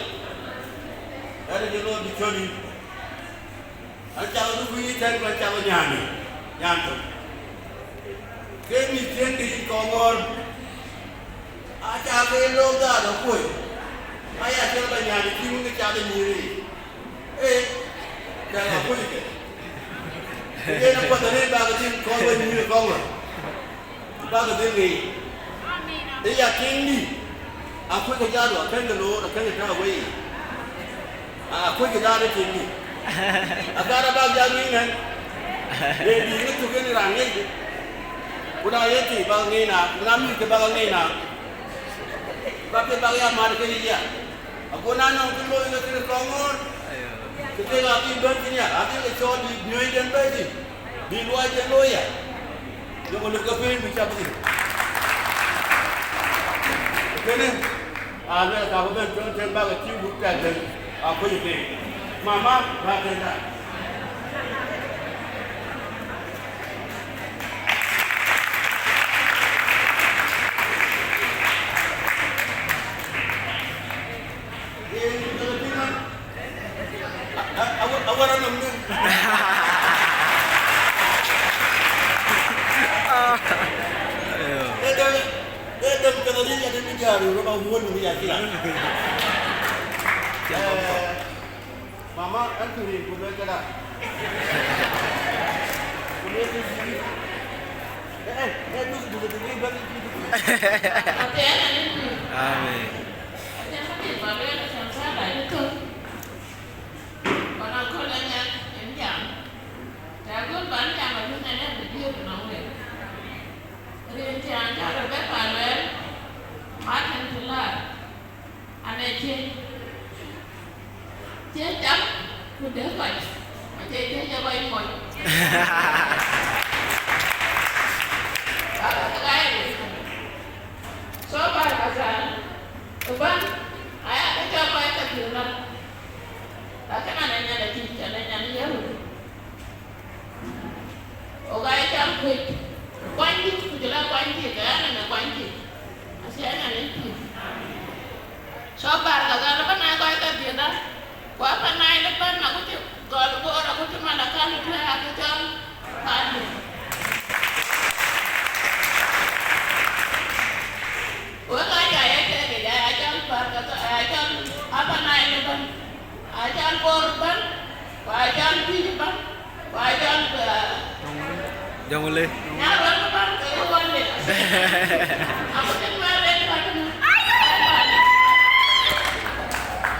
Ɣɛn acï looi bï cɔl yïn. An, cak bï kuc yï tɛ̈n, ku an, cak nyääni, nyaan tök. Ke mïth tiëŋ ke yïn kɔɔr ŋɔɔr, aa cak ke look dhaar akuöc, aya tiɛ̈l ba nyääni cï wun ke cak de nyïïr yic. Ee, cak akuöc ke. Ku yen akuɔth arëët bak ke tïŋ kɔɔr we nyïïr ë kɔŋ ɣɔn. Bak dhil ŋic. Ë ya tiiŋdï, akuc ke jadua, akënkë loor, akënkë tääu wei. Akuc kë daal ë tiŋ yic. Agar abak jal ŋic nɛn. Ye dïït ë thuk en raan ŋic. Ku na ye tiic bak ŋic na, ku na mïth ke bak ŋic na. Bak ke bak ya mat ke yic ya. Ago na nɔŋ kë looi ke kënë kɔŋ ŋoot. Kë tek abï bɛ̈n thïn ya, abï ke cɔɔl bï miɔ̈cden bɛ̈ɛ̈i thïn. Bï luɔi de looi ya. Yöŋö lëk ke piny bï cak thïn. Kënë, aa luel ka bï bɛ̈n piɔ̈n tën bak ë tïŋ buk tɛ̈k tën, aa kuc piny. Mama, bä tën da. Yen, yen, yen, yen. Awär anɔm nu. Ee däŋ, ee däŋ piɛth arït adï bï jäär röt ba wuɔ̈n nu ya kila. Mama, an kï rïïu ku luel këda. Ku luel kë cï. Ee, ee, ee, du, du, du, du, du, du. Amen. Ɣɔn aköl ë ŋɛk en jam, të aköl ban jam abï ŋɛn ë bï diëër nɔm wek. Rin cï an, cä Rebeka lueel, Martin të laar, an, ee ciëc, ciëc jam, ku dëk kɔc, acie ciëc ë kɔc mony. Ka ke ka ye. So, Barkazal ëbɛ̈n, aya ke cɔl kɔc ke thiëëk rɔt. Lakin an, ee nyan ë tïc, an, ee nyan ë Yahudi. Ɣok aa ye cam kuec, kuany dït, ku jɔl a kuany tik, ke an, ee kuany tik. Acie an, ee tik. So, Barkazal ëbɛ̈n aa kɔc ke thiëëk rɔt. Ku Upper Nile ëbɛ̈n, agut cï gɔl Bor, agut cï Malakal ë tuɛɛk, aake cɔl Pande. Wek aa jɔ ye tëëk yic, aa cɔl Barkazal, aa cɔl Upper Nile ëbɛ̈n, aa cɔl Bor ëbɛ̈n, ku aa cɔl Twic ëbɛ̈n, ku aa cɔl, eh, Jonglei. Nyarweŋ ëbɛ̈n, ke ye wande. Agut cï Nuɛɛr ë tuɛɛk ënë.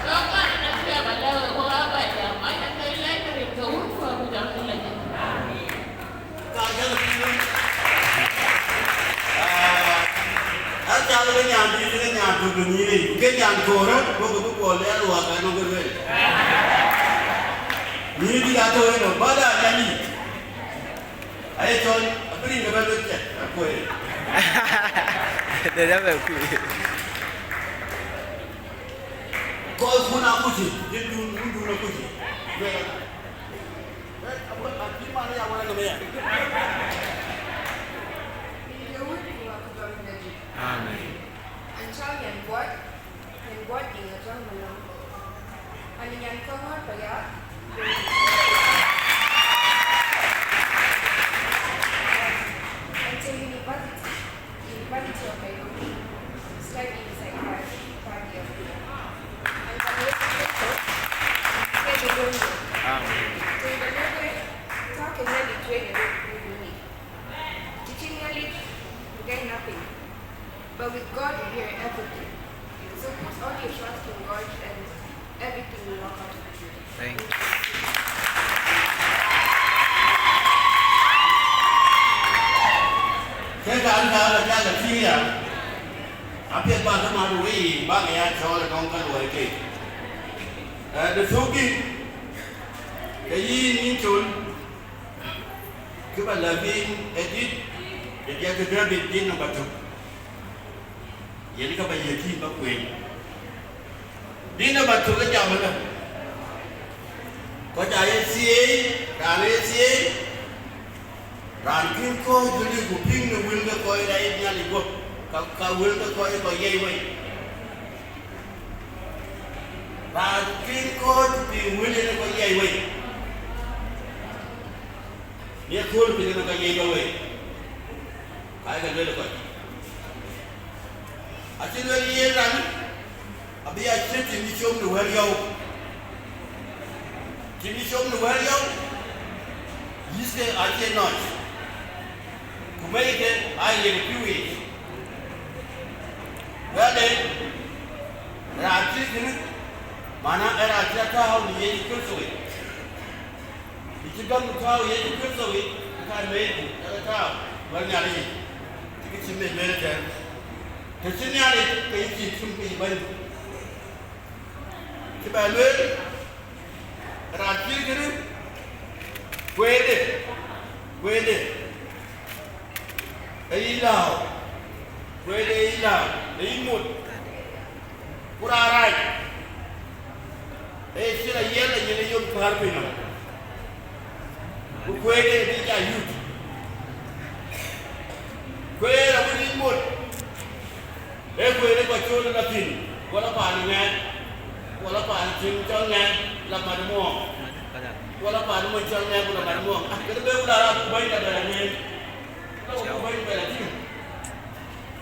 So, ka rin acie ba lɛ̈k wek, wek aa ba jam, aa cä ke lɛc rin ke wun, ku abï jam ke lec. Ka jɔl piny. Ah, an, jal ke nyan dït, ke nyan tök de nyïïn yic, ke nyan koor, bɔ̈ ke bï guɔ lɛɛr luaak, anɔŋ ke lueel. Nyïïn dït atɔ̈ ënɔ, bä da nyan yic. Aye cɔl, abï rin ke bɛ lueth cɛ, akuëër. Dë dë bɛ kuc. Kɔc kun akuc, dït dun, dun dun akuc. Lueel. Amen. Amen. An cɔl Nyanbuɔt, Nyanbuɔt Diŋ Atɔŋ Malɔŋ. An nyan Kɔŋɔ̈ɔ̈r Payaath. An cï university. University of Nairobi, studying psychiatry, third year. And I'm waiting for get the loan. Amen. Tueŋ de Nuer, talk in Nyalit, tueŋ de Nuer, tueŋ de Nuer. Teaching Nyalit, we get nothing. But with God, we hear everything. So put all your trust in God and everything will work out. Thank you. Ke ka an, ka la jal la tïŋ ya, apiɛth ba ke mat wei, ba ke ya cɔɔl ë nɔŋ ka luɔi keek. Eh, de thuk dït, ke yïn yïn col, kë ba lɛ̈k yïn ë dït, ë diɛt ke David dït nɔm ba tök. Yen ka ba yiëk yïn ba kueen. Dït nɔm ba tök ë jam ëlë. Kɔc aa ye thieei, raan ë ye thieei, raan kën kɔ̈ɔ̈c bï lëu ku piŋ në wël ke kɔc rɛɛc Nhialic guöp, ka, ka wël ke kɔc ë kɔc yiɛc wei. Raan kën kɔ̈ɔ̈c ku piŋ wël yen ë kɔc yiɛc wei. Në kööl piny yen ë kɔc yiɛc wei. Ka ye ke lueel ë kɔc. Acï lueel yen raan, abï ya ciët tim cï com në wɛ̈ɛ̈r yɔu. Tim cï com në wɛ̈ɛ̈r yɔu, yïthke acie nɔc, ku mɛ̈cke aa yiëk pïu yiic. Wɛ̈ɛ̈rde, raan cï kënë, Mana ë raan cï tääu në Yecu Kërtho yic, të cï gäm tääu Yecu Kërtho yic, ka mɛɛcdu ë tääu wär Nhialic yic, të kë cï mec lueel ëtɛ̈ɛ̈n. Të cï Nhialic ke yï cïï tïŋ ke yï bɛ̈ny. Cï bɛ lueel, raan cït kënë, kueerde, kueerde, ë yï lääu, kueerde ë yï lääu, ë yï mot, ku raan rac, ë cïn ayiɛl, ayiɛl ë yom päär piny nɔm, ku kueerde ë bï ja yut. Kueer awën yï mot, ee kueer ë kɔc cool ë la thïn, ku la paan ë ŋɛɛn, ku la paan ë tiŋ cɔl ŋɛɛn, la mat muɔɔŋ, ku la paan ë mony cɔl ŋɛɛn, ku la mat muɔɔŋ. Ah, kënë bë wun aa raan ku bäny la bɛ la ŋɛɛn, la ku bäny bɛ la tïŋ.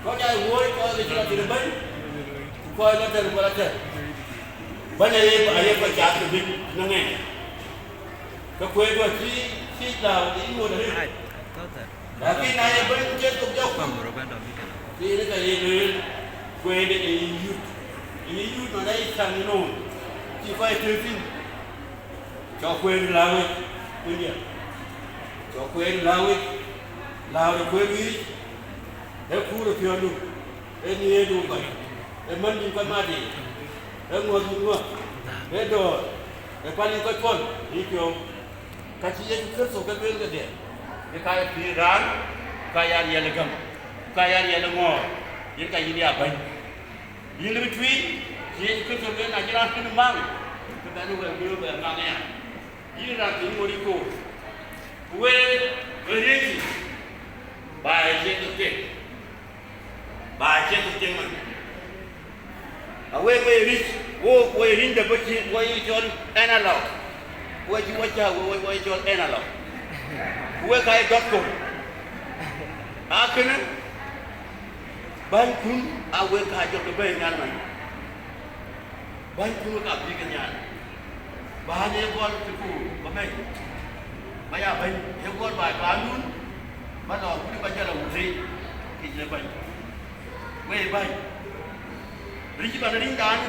Kɔc aa wuɔ̈ɔ̈c, kɔc ke cï la thïn ë bäny, ku kɔc la tɛ̈r, ku la tɛ̈r. Bäny aye, aye kɔc cath ke bïk në ŋɛɛn. Ke kueer duɔ̈ cï, cï lääu ë yï mot arëët. Lakin na ye bɛ̈ny cï thok jɔk, ke yen ka ye lueel, kueerde ë yï yut. Ë yï yut man ë yï cäŋ ënɔɔnë, cï kɔc tëë thïn. Cɔk kueer lääu wek, kuc diɛ̈. Cɔk kueer lääu wek, lääu de kueer wiic, ee kuur ë piɔ̈ndu, ee nhiëërdu kɔc, ee mändu kɔc mat yiic, ee ŋuɔ̈thdu ŋuɔ̈th, ee dɔ̈ɔ̈r, ee pal yï kɔc pɔ̈l, yï piɔ̈u. Ka cï Yecu Kërtho ke lueel kedhie, ke ka ye pïïr raan, ka ya riɛl ë gäm, ka ya riɛl ë ŋɔ̈ɔ̈r, yen ka yïn ya bɛ̈ny. Yïn lëbï tui, cï Yecu Kërtho lueel, na cï raan kënë maŋ, ke bɛ̈n wël bï wël maŋ aya. Yïn raan thïn ŋot yï koor, ku wël ë riëëc, ba ë ciɛth thok tek, ba ë ciɛth thok tek man. Awek wek ric, wo, wo ric de bï cï wo yï cɔl analog. Wo cï wo cä wo, wo, wo yï cɔl analog. Ku wek ka ye dɔt kɔ̈u. Akënë, bänykun, a wek ka jɔt ke bɛ̈ɛ̈i nhial man. Bänykun wek abï ke nhial. Bä ye gɔl të ku bä bɛ̈ny, bä ya bɛ̈ny, ye gɔl baai paandun, bä lɔ wut bä jɔl a wut tei, kic në bäny. Wëi bäny, ric bä në rinydan,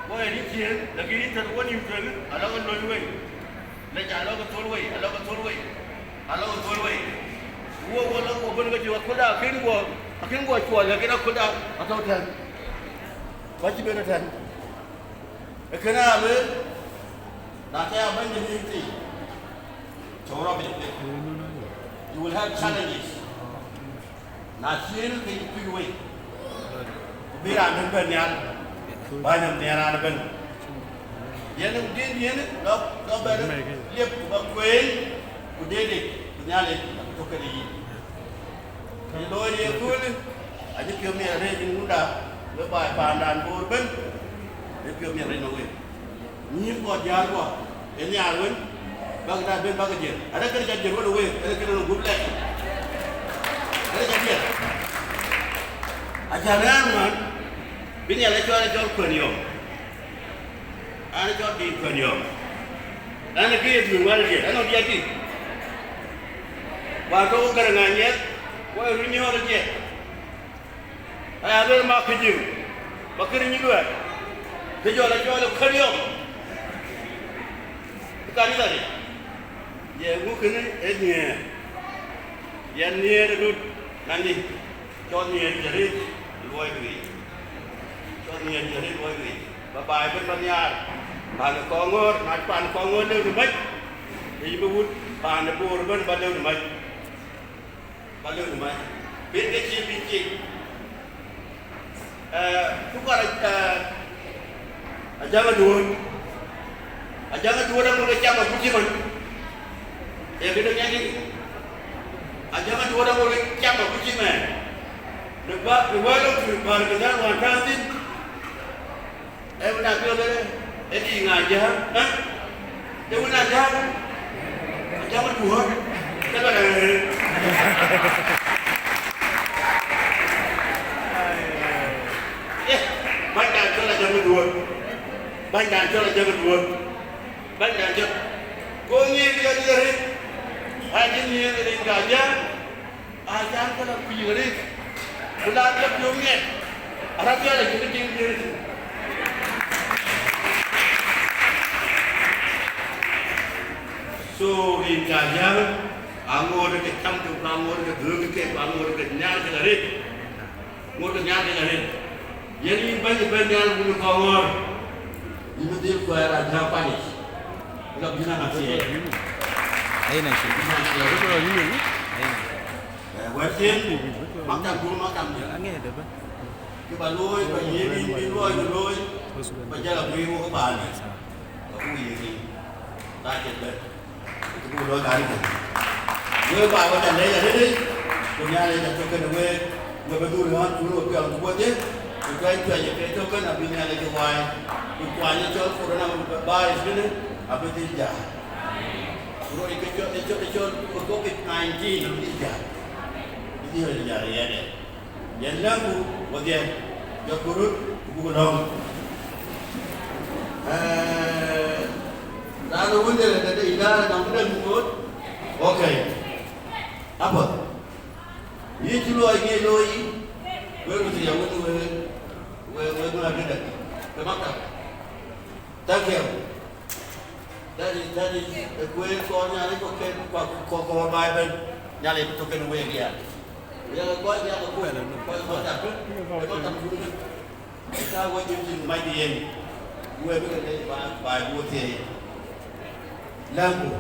wɔ ye ric ciëën, lakin ric tën wɔ nïïm tueŋ, alɔ ke lony wei, lec alɔ ke thol wei, alɔ ke thol wei, alɔ ke thol wei. Wɔ, wɔ lɔ wɔ bën ke cök aköldä akën guɔ, akën guɔ cuɔl, lakin aköldä atɔ̈ tɛ̈n. Bä cï ben ëtɛ̈n. Ee kënë aa lueel, na cä ya bɛ̈ny de nïïm thii, cɔk rɔt piny piny. You will have challenges. Na cïn ke yï kuc wei, ku bï raan dɛ̈t bɛ̈n nhial, bäny nɔm nhial raan ëbɛ̈n. Yen ë din yen lɔ, lɔ bɛ liep ku bä kueen, ku deetic, ku Nhialic abï tök kede yïn. Kë looi ye köölë, acï piɔ̈u miɛt arëët yïn wunda, we baai paandan Bor ëbën, acï piɔ̈u miɛt arëët në week. Nyïïn kɔc jäl guɔ, ë nhiaar wën, bäk daai ben bäk jiël. Arëk kënë ca jiël wën ë week, arëk kënë në gup lɛk. Arëk ca jiël. Aca rɛ̈ɛ̈r ŋuan, bï Nhialic cɔl, cɔl kuën yɔm. An, cɔl Diit Kuɛn Yɔm. An, kë ye dhuëëŋ wal diɛt, an, diɛt dï. Wäär tɔ̈u Gäräŋ Anyiɛth, wɔ ye run nyɔɔr diɛt. Aya luel mak kë jiu, ba kë riny luɛɛr. Kë jɔl a cɔl ë Kuɛn Yɔm. Ë kanitha dï. Ye ŋö kënë ë nhiëër? Yɛn nhiëër ë dut, nandï. Cɔl nhiëër jërit luɔi duic. Cɔl nhiëër jërit luɔi duic. Ba baai bën ba nhiaar. Paan ë Kɔŋɔ̈ɔ̈r, na paan ë Kɔŋɔ̈ɔ̈r lëu në mac, ke yï bï wut paan ë Bor ëbën ba lëu në mac. Ba lëu në mac. Bïn ke cïï bï cïï. Eh, ku kɔr, eh, Ajaŋ Aduɔ̈ɔ̈t. Ajaŋ Aduɔ̈ɔ̈t aŋot ke cam agut cï man. Ee këde ŋiɛc yic. Ajaŋ Aduɔ̈ɔ̈t aŋot ke cam agut cï mɛɛn. Në ba, në wɛ̈ɛ̈r lɔ tui päl këdäŋ wään tääu thïn. Ee wën aa piɔ̈ɔ̈th ëlë, ee dï ŋa Ajaŋ, ë? Ee wën aa Ajaŋ. Ajaŋ Aduɔ̈ɔ̈t. Ke lɔ rɛ̈ɛ̈r. Eh, bänydan cɔl Ajaŋ Aduɔ̈ɔ̈t. Bänydan cɔl Ajaŋ Aduɔ̈ɔ̈t. Bänydan cɔl. Go nyiëëŋ yɔt yɔt rëët. Aa cï nyiëëŋ rin ka Ajaŋ. Ajaŋ ke la kuc rëët. Ku la ke piɔ̈u miɛt. Arap yɔl acï ke tiŋ piɔ̈u rëët. Rin ka jäl, aŋoot ke cam ke, ku aŋoot ke dhööŋ ke, ku aŋoot ke nhial ke arëët. Ŋoot ke nhial ke arëët. Yen yïn bɛ̈ny, bɛ̈ny nhial wun kɔŋɔ̈ɔ̈r. Yïn bï dhil kuɛɛr a jäl kuany yic. Ka bï na ŋa thiëëc. Ayen acï. Bï na thiëëc. Ayen. Eh, wɛ̈t thiëëc, maktam, dun maktam. Aŋiɛc dë bɛ̈n. Kë ba looi, ba yiëk yïn bï luɔi, bï looi, ba jäl a guiir wok ë paan. Ka buk yiëk yïn. Ka cïn bɛ̈n. Ku buk looi kän kën. Wek ba wek ca lɛc arëët, ku Nhialic atök kënë wek, wek bï dhuk ɣɔn kun wek piɔl ku bɔ̈ dhil, ku tuany tuany ke tök kënë abï Nhialic ë wai, ku tuany ë cɔl coronavirus kënë abï dhil jäl. Ku rɔt ë ke cɔl, ë cɔl, ë cɔl covid nineteen abï dhil jäl. Bï dhil jäl riɛɛt. Yen lɛ̈ŋku wedhie, jɔtku röt, ku buk lɔ̈ŋ. Eh, raan ë wënde le tëde idara nɔm këde ŋoot. Okay. Apath. Yïn cï luɔi ŋiɛc looi yï, we röt ya wën we, we, we ŋa këde. Ke maktab. Thank you. That is, that is the way for Nhialic, okay, kɔ, kɔ, kɔ Bible, Nhialic bï tök kënë wek ya. Ya kɔ, ya kɔ, kɔ, kɔ, kɔ, ta, kɔ, ta, kɔ, ta, kɔ, ta, wek yïn cïn mac yen, wek bï ke ba, ba, wek thiëëc. Lɛ̈ŋku.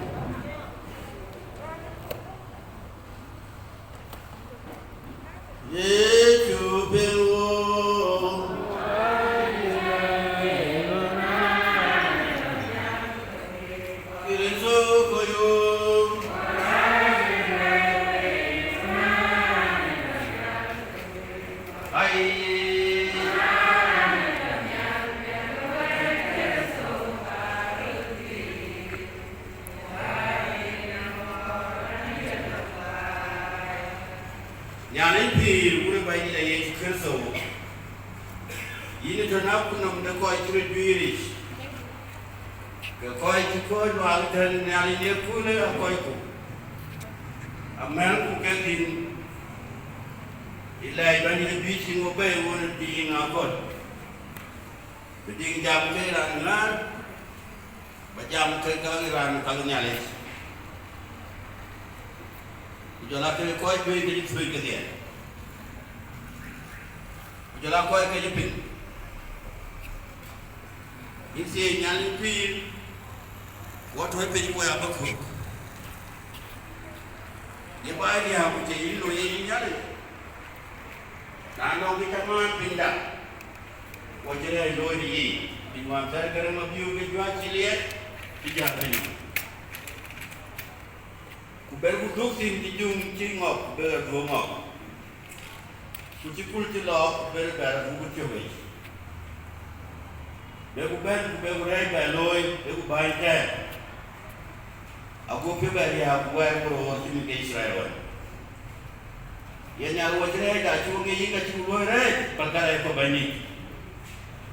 Yecu piŋ wo. Kërtho kɔc wo. Ai. Nhialic pïïr, wun ë Bɛ̈nydït Yecu Kërtho, yïn ë tɔ̈ në akutnɔm de kɔc cï röt juiir yic, ke kɔc cï kɔc luaak tɛ̈n Nhialic ye köölë akɔcku, amɛ̈lku kek yïn, ë lɛc Bɛ̈nydït bï cïn wo bɛ̈ɛ̈i wun ë bï yïn akɔ̈l, bï diŋ jam ke raan ŋäär, ba jam ke gäk raan käk Nhialic, ku jɔl aa ke kɔc juëc ke cï thuëëc kedhie, ku jɔl aa kɔc ke cï piŋ. Yïn thiëëc Nhialic pïïr, wɔ tɔ̈ piny wek abäkɔ̈k. Ye baai riääk ku cï yïn looi ye yïn Nhialic. Na nɔŋ kë cä maan pinyda, wɔ cï rɛɛc looi në yic, piny wään thɛɛr Garaŋ Mabiöör ke juëc cï liɛɛt, cï jäl piny. Ku bɛ̈n ku dhuk thïn cï juŋ cï ŋɔk, ku bɛ̈n adhuɔ̈k ŋɔk. Ku cï pul cï lɔɔk, ku bɛ̈n bɛ̈n adhuɔ̈k ku thiɔ̈k yic. Bɛ̈n ku bɛ̈n, ku bɛ̈n ku rɛɛc bɛ looi, bɛ̈n ku bäny tɛɛr. Ago piɔ̈u bɛ riääk ku wɛɛr ku roor cï mïth ke Yithriɛl ɣɔn. Yen Nhialic wɔ cï rɛɛcda cuk ŋic yïn ka cï ku luɔ̈i rɛɛc päl karɛckuɔ Bɛ̈nydït.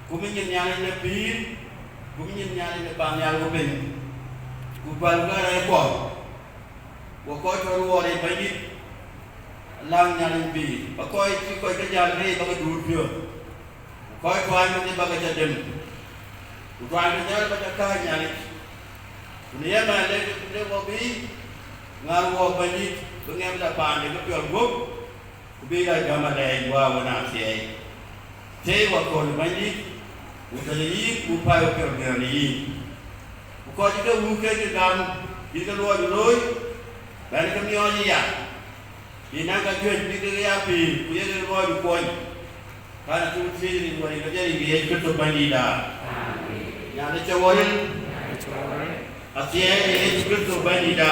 Ku mï nyin Nhialic në pïïr, ku mï nyin Nhialic në pan nhial ku piny, ku päl karɛckuɔ. Wɔ kɔc tɔ̈ luɔɔr ë Bɛ̈nydït, läŋ Nhialic pïïr, ba kɔc cï kɔc ke jäl reec ba ke duut piɔ̈ɔ̈th. Ku kɔc tuany kedhie ba ke cä dem, ku tuany kedhie ba cä kääc Nhialic. Ku në yemɛn le, le wɔ bï ŋäär wɔ Bɛ̈nydït bï ŋɛm la paande ke piɔl guöp, ku bï rac gäm alɛɛc Wä wën athiɛɛi. Tëë wɔ kööl Bɛ̈nydït, ku tëde yïn, ku pɛ̈i wɔ piɔl miɔɔn ë yïn. Ku kɔc ke wun ke ke gam, bï ke luɔi looi, bɛ̈n ke miɔɔc ëya. Bï naŋ ka juëc bï kek ya pïïr, ku ye kek luɔi bï kuɔny. Kan acuk thiëëc rin wär rin ke jɔ rin ke Yecu Kërtho Bɛ̈nydïïtda. Nhialic cä wɔ ril, athiɛɛi ë Yecu Kërtho Bɛ̈nydïïtda.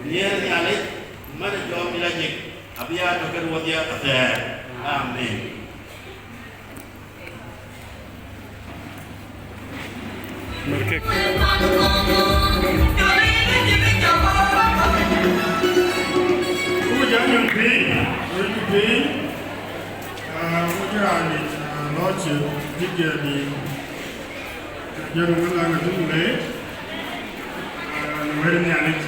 Nhiëër Nhialic, man ë jɔŋ lajik, abï aa tɔ̈ kek wodhie athɛɛr. Amen. Mɛ̈t kek. Ku jam yɔn piny, yɔn piny, ah, ku jam yɔn, ah, lɔɔc, dït jɛ di, jɛ di wën la ka tum le, ah, në wɛ̈t Nhialic.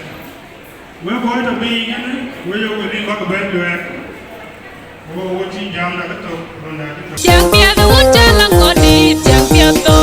Wek kɔc tɔ̈ piny kënë, wek ye wël bï kɔc bɛ̈n luɛɛk. Wo, wo cï jamda kë thok, runda kë thok. Champion, wo cä la ŋɔ̈t dït, champion thok.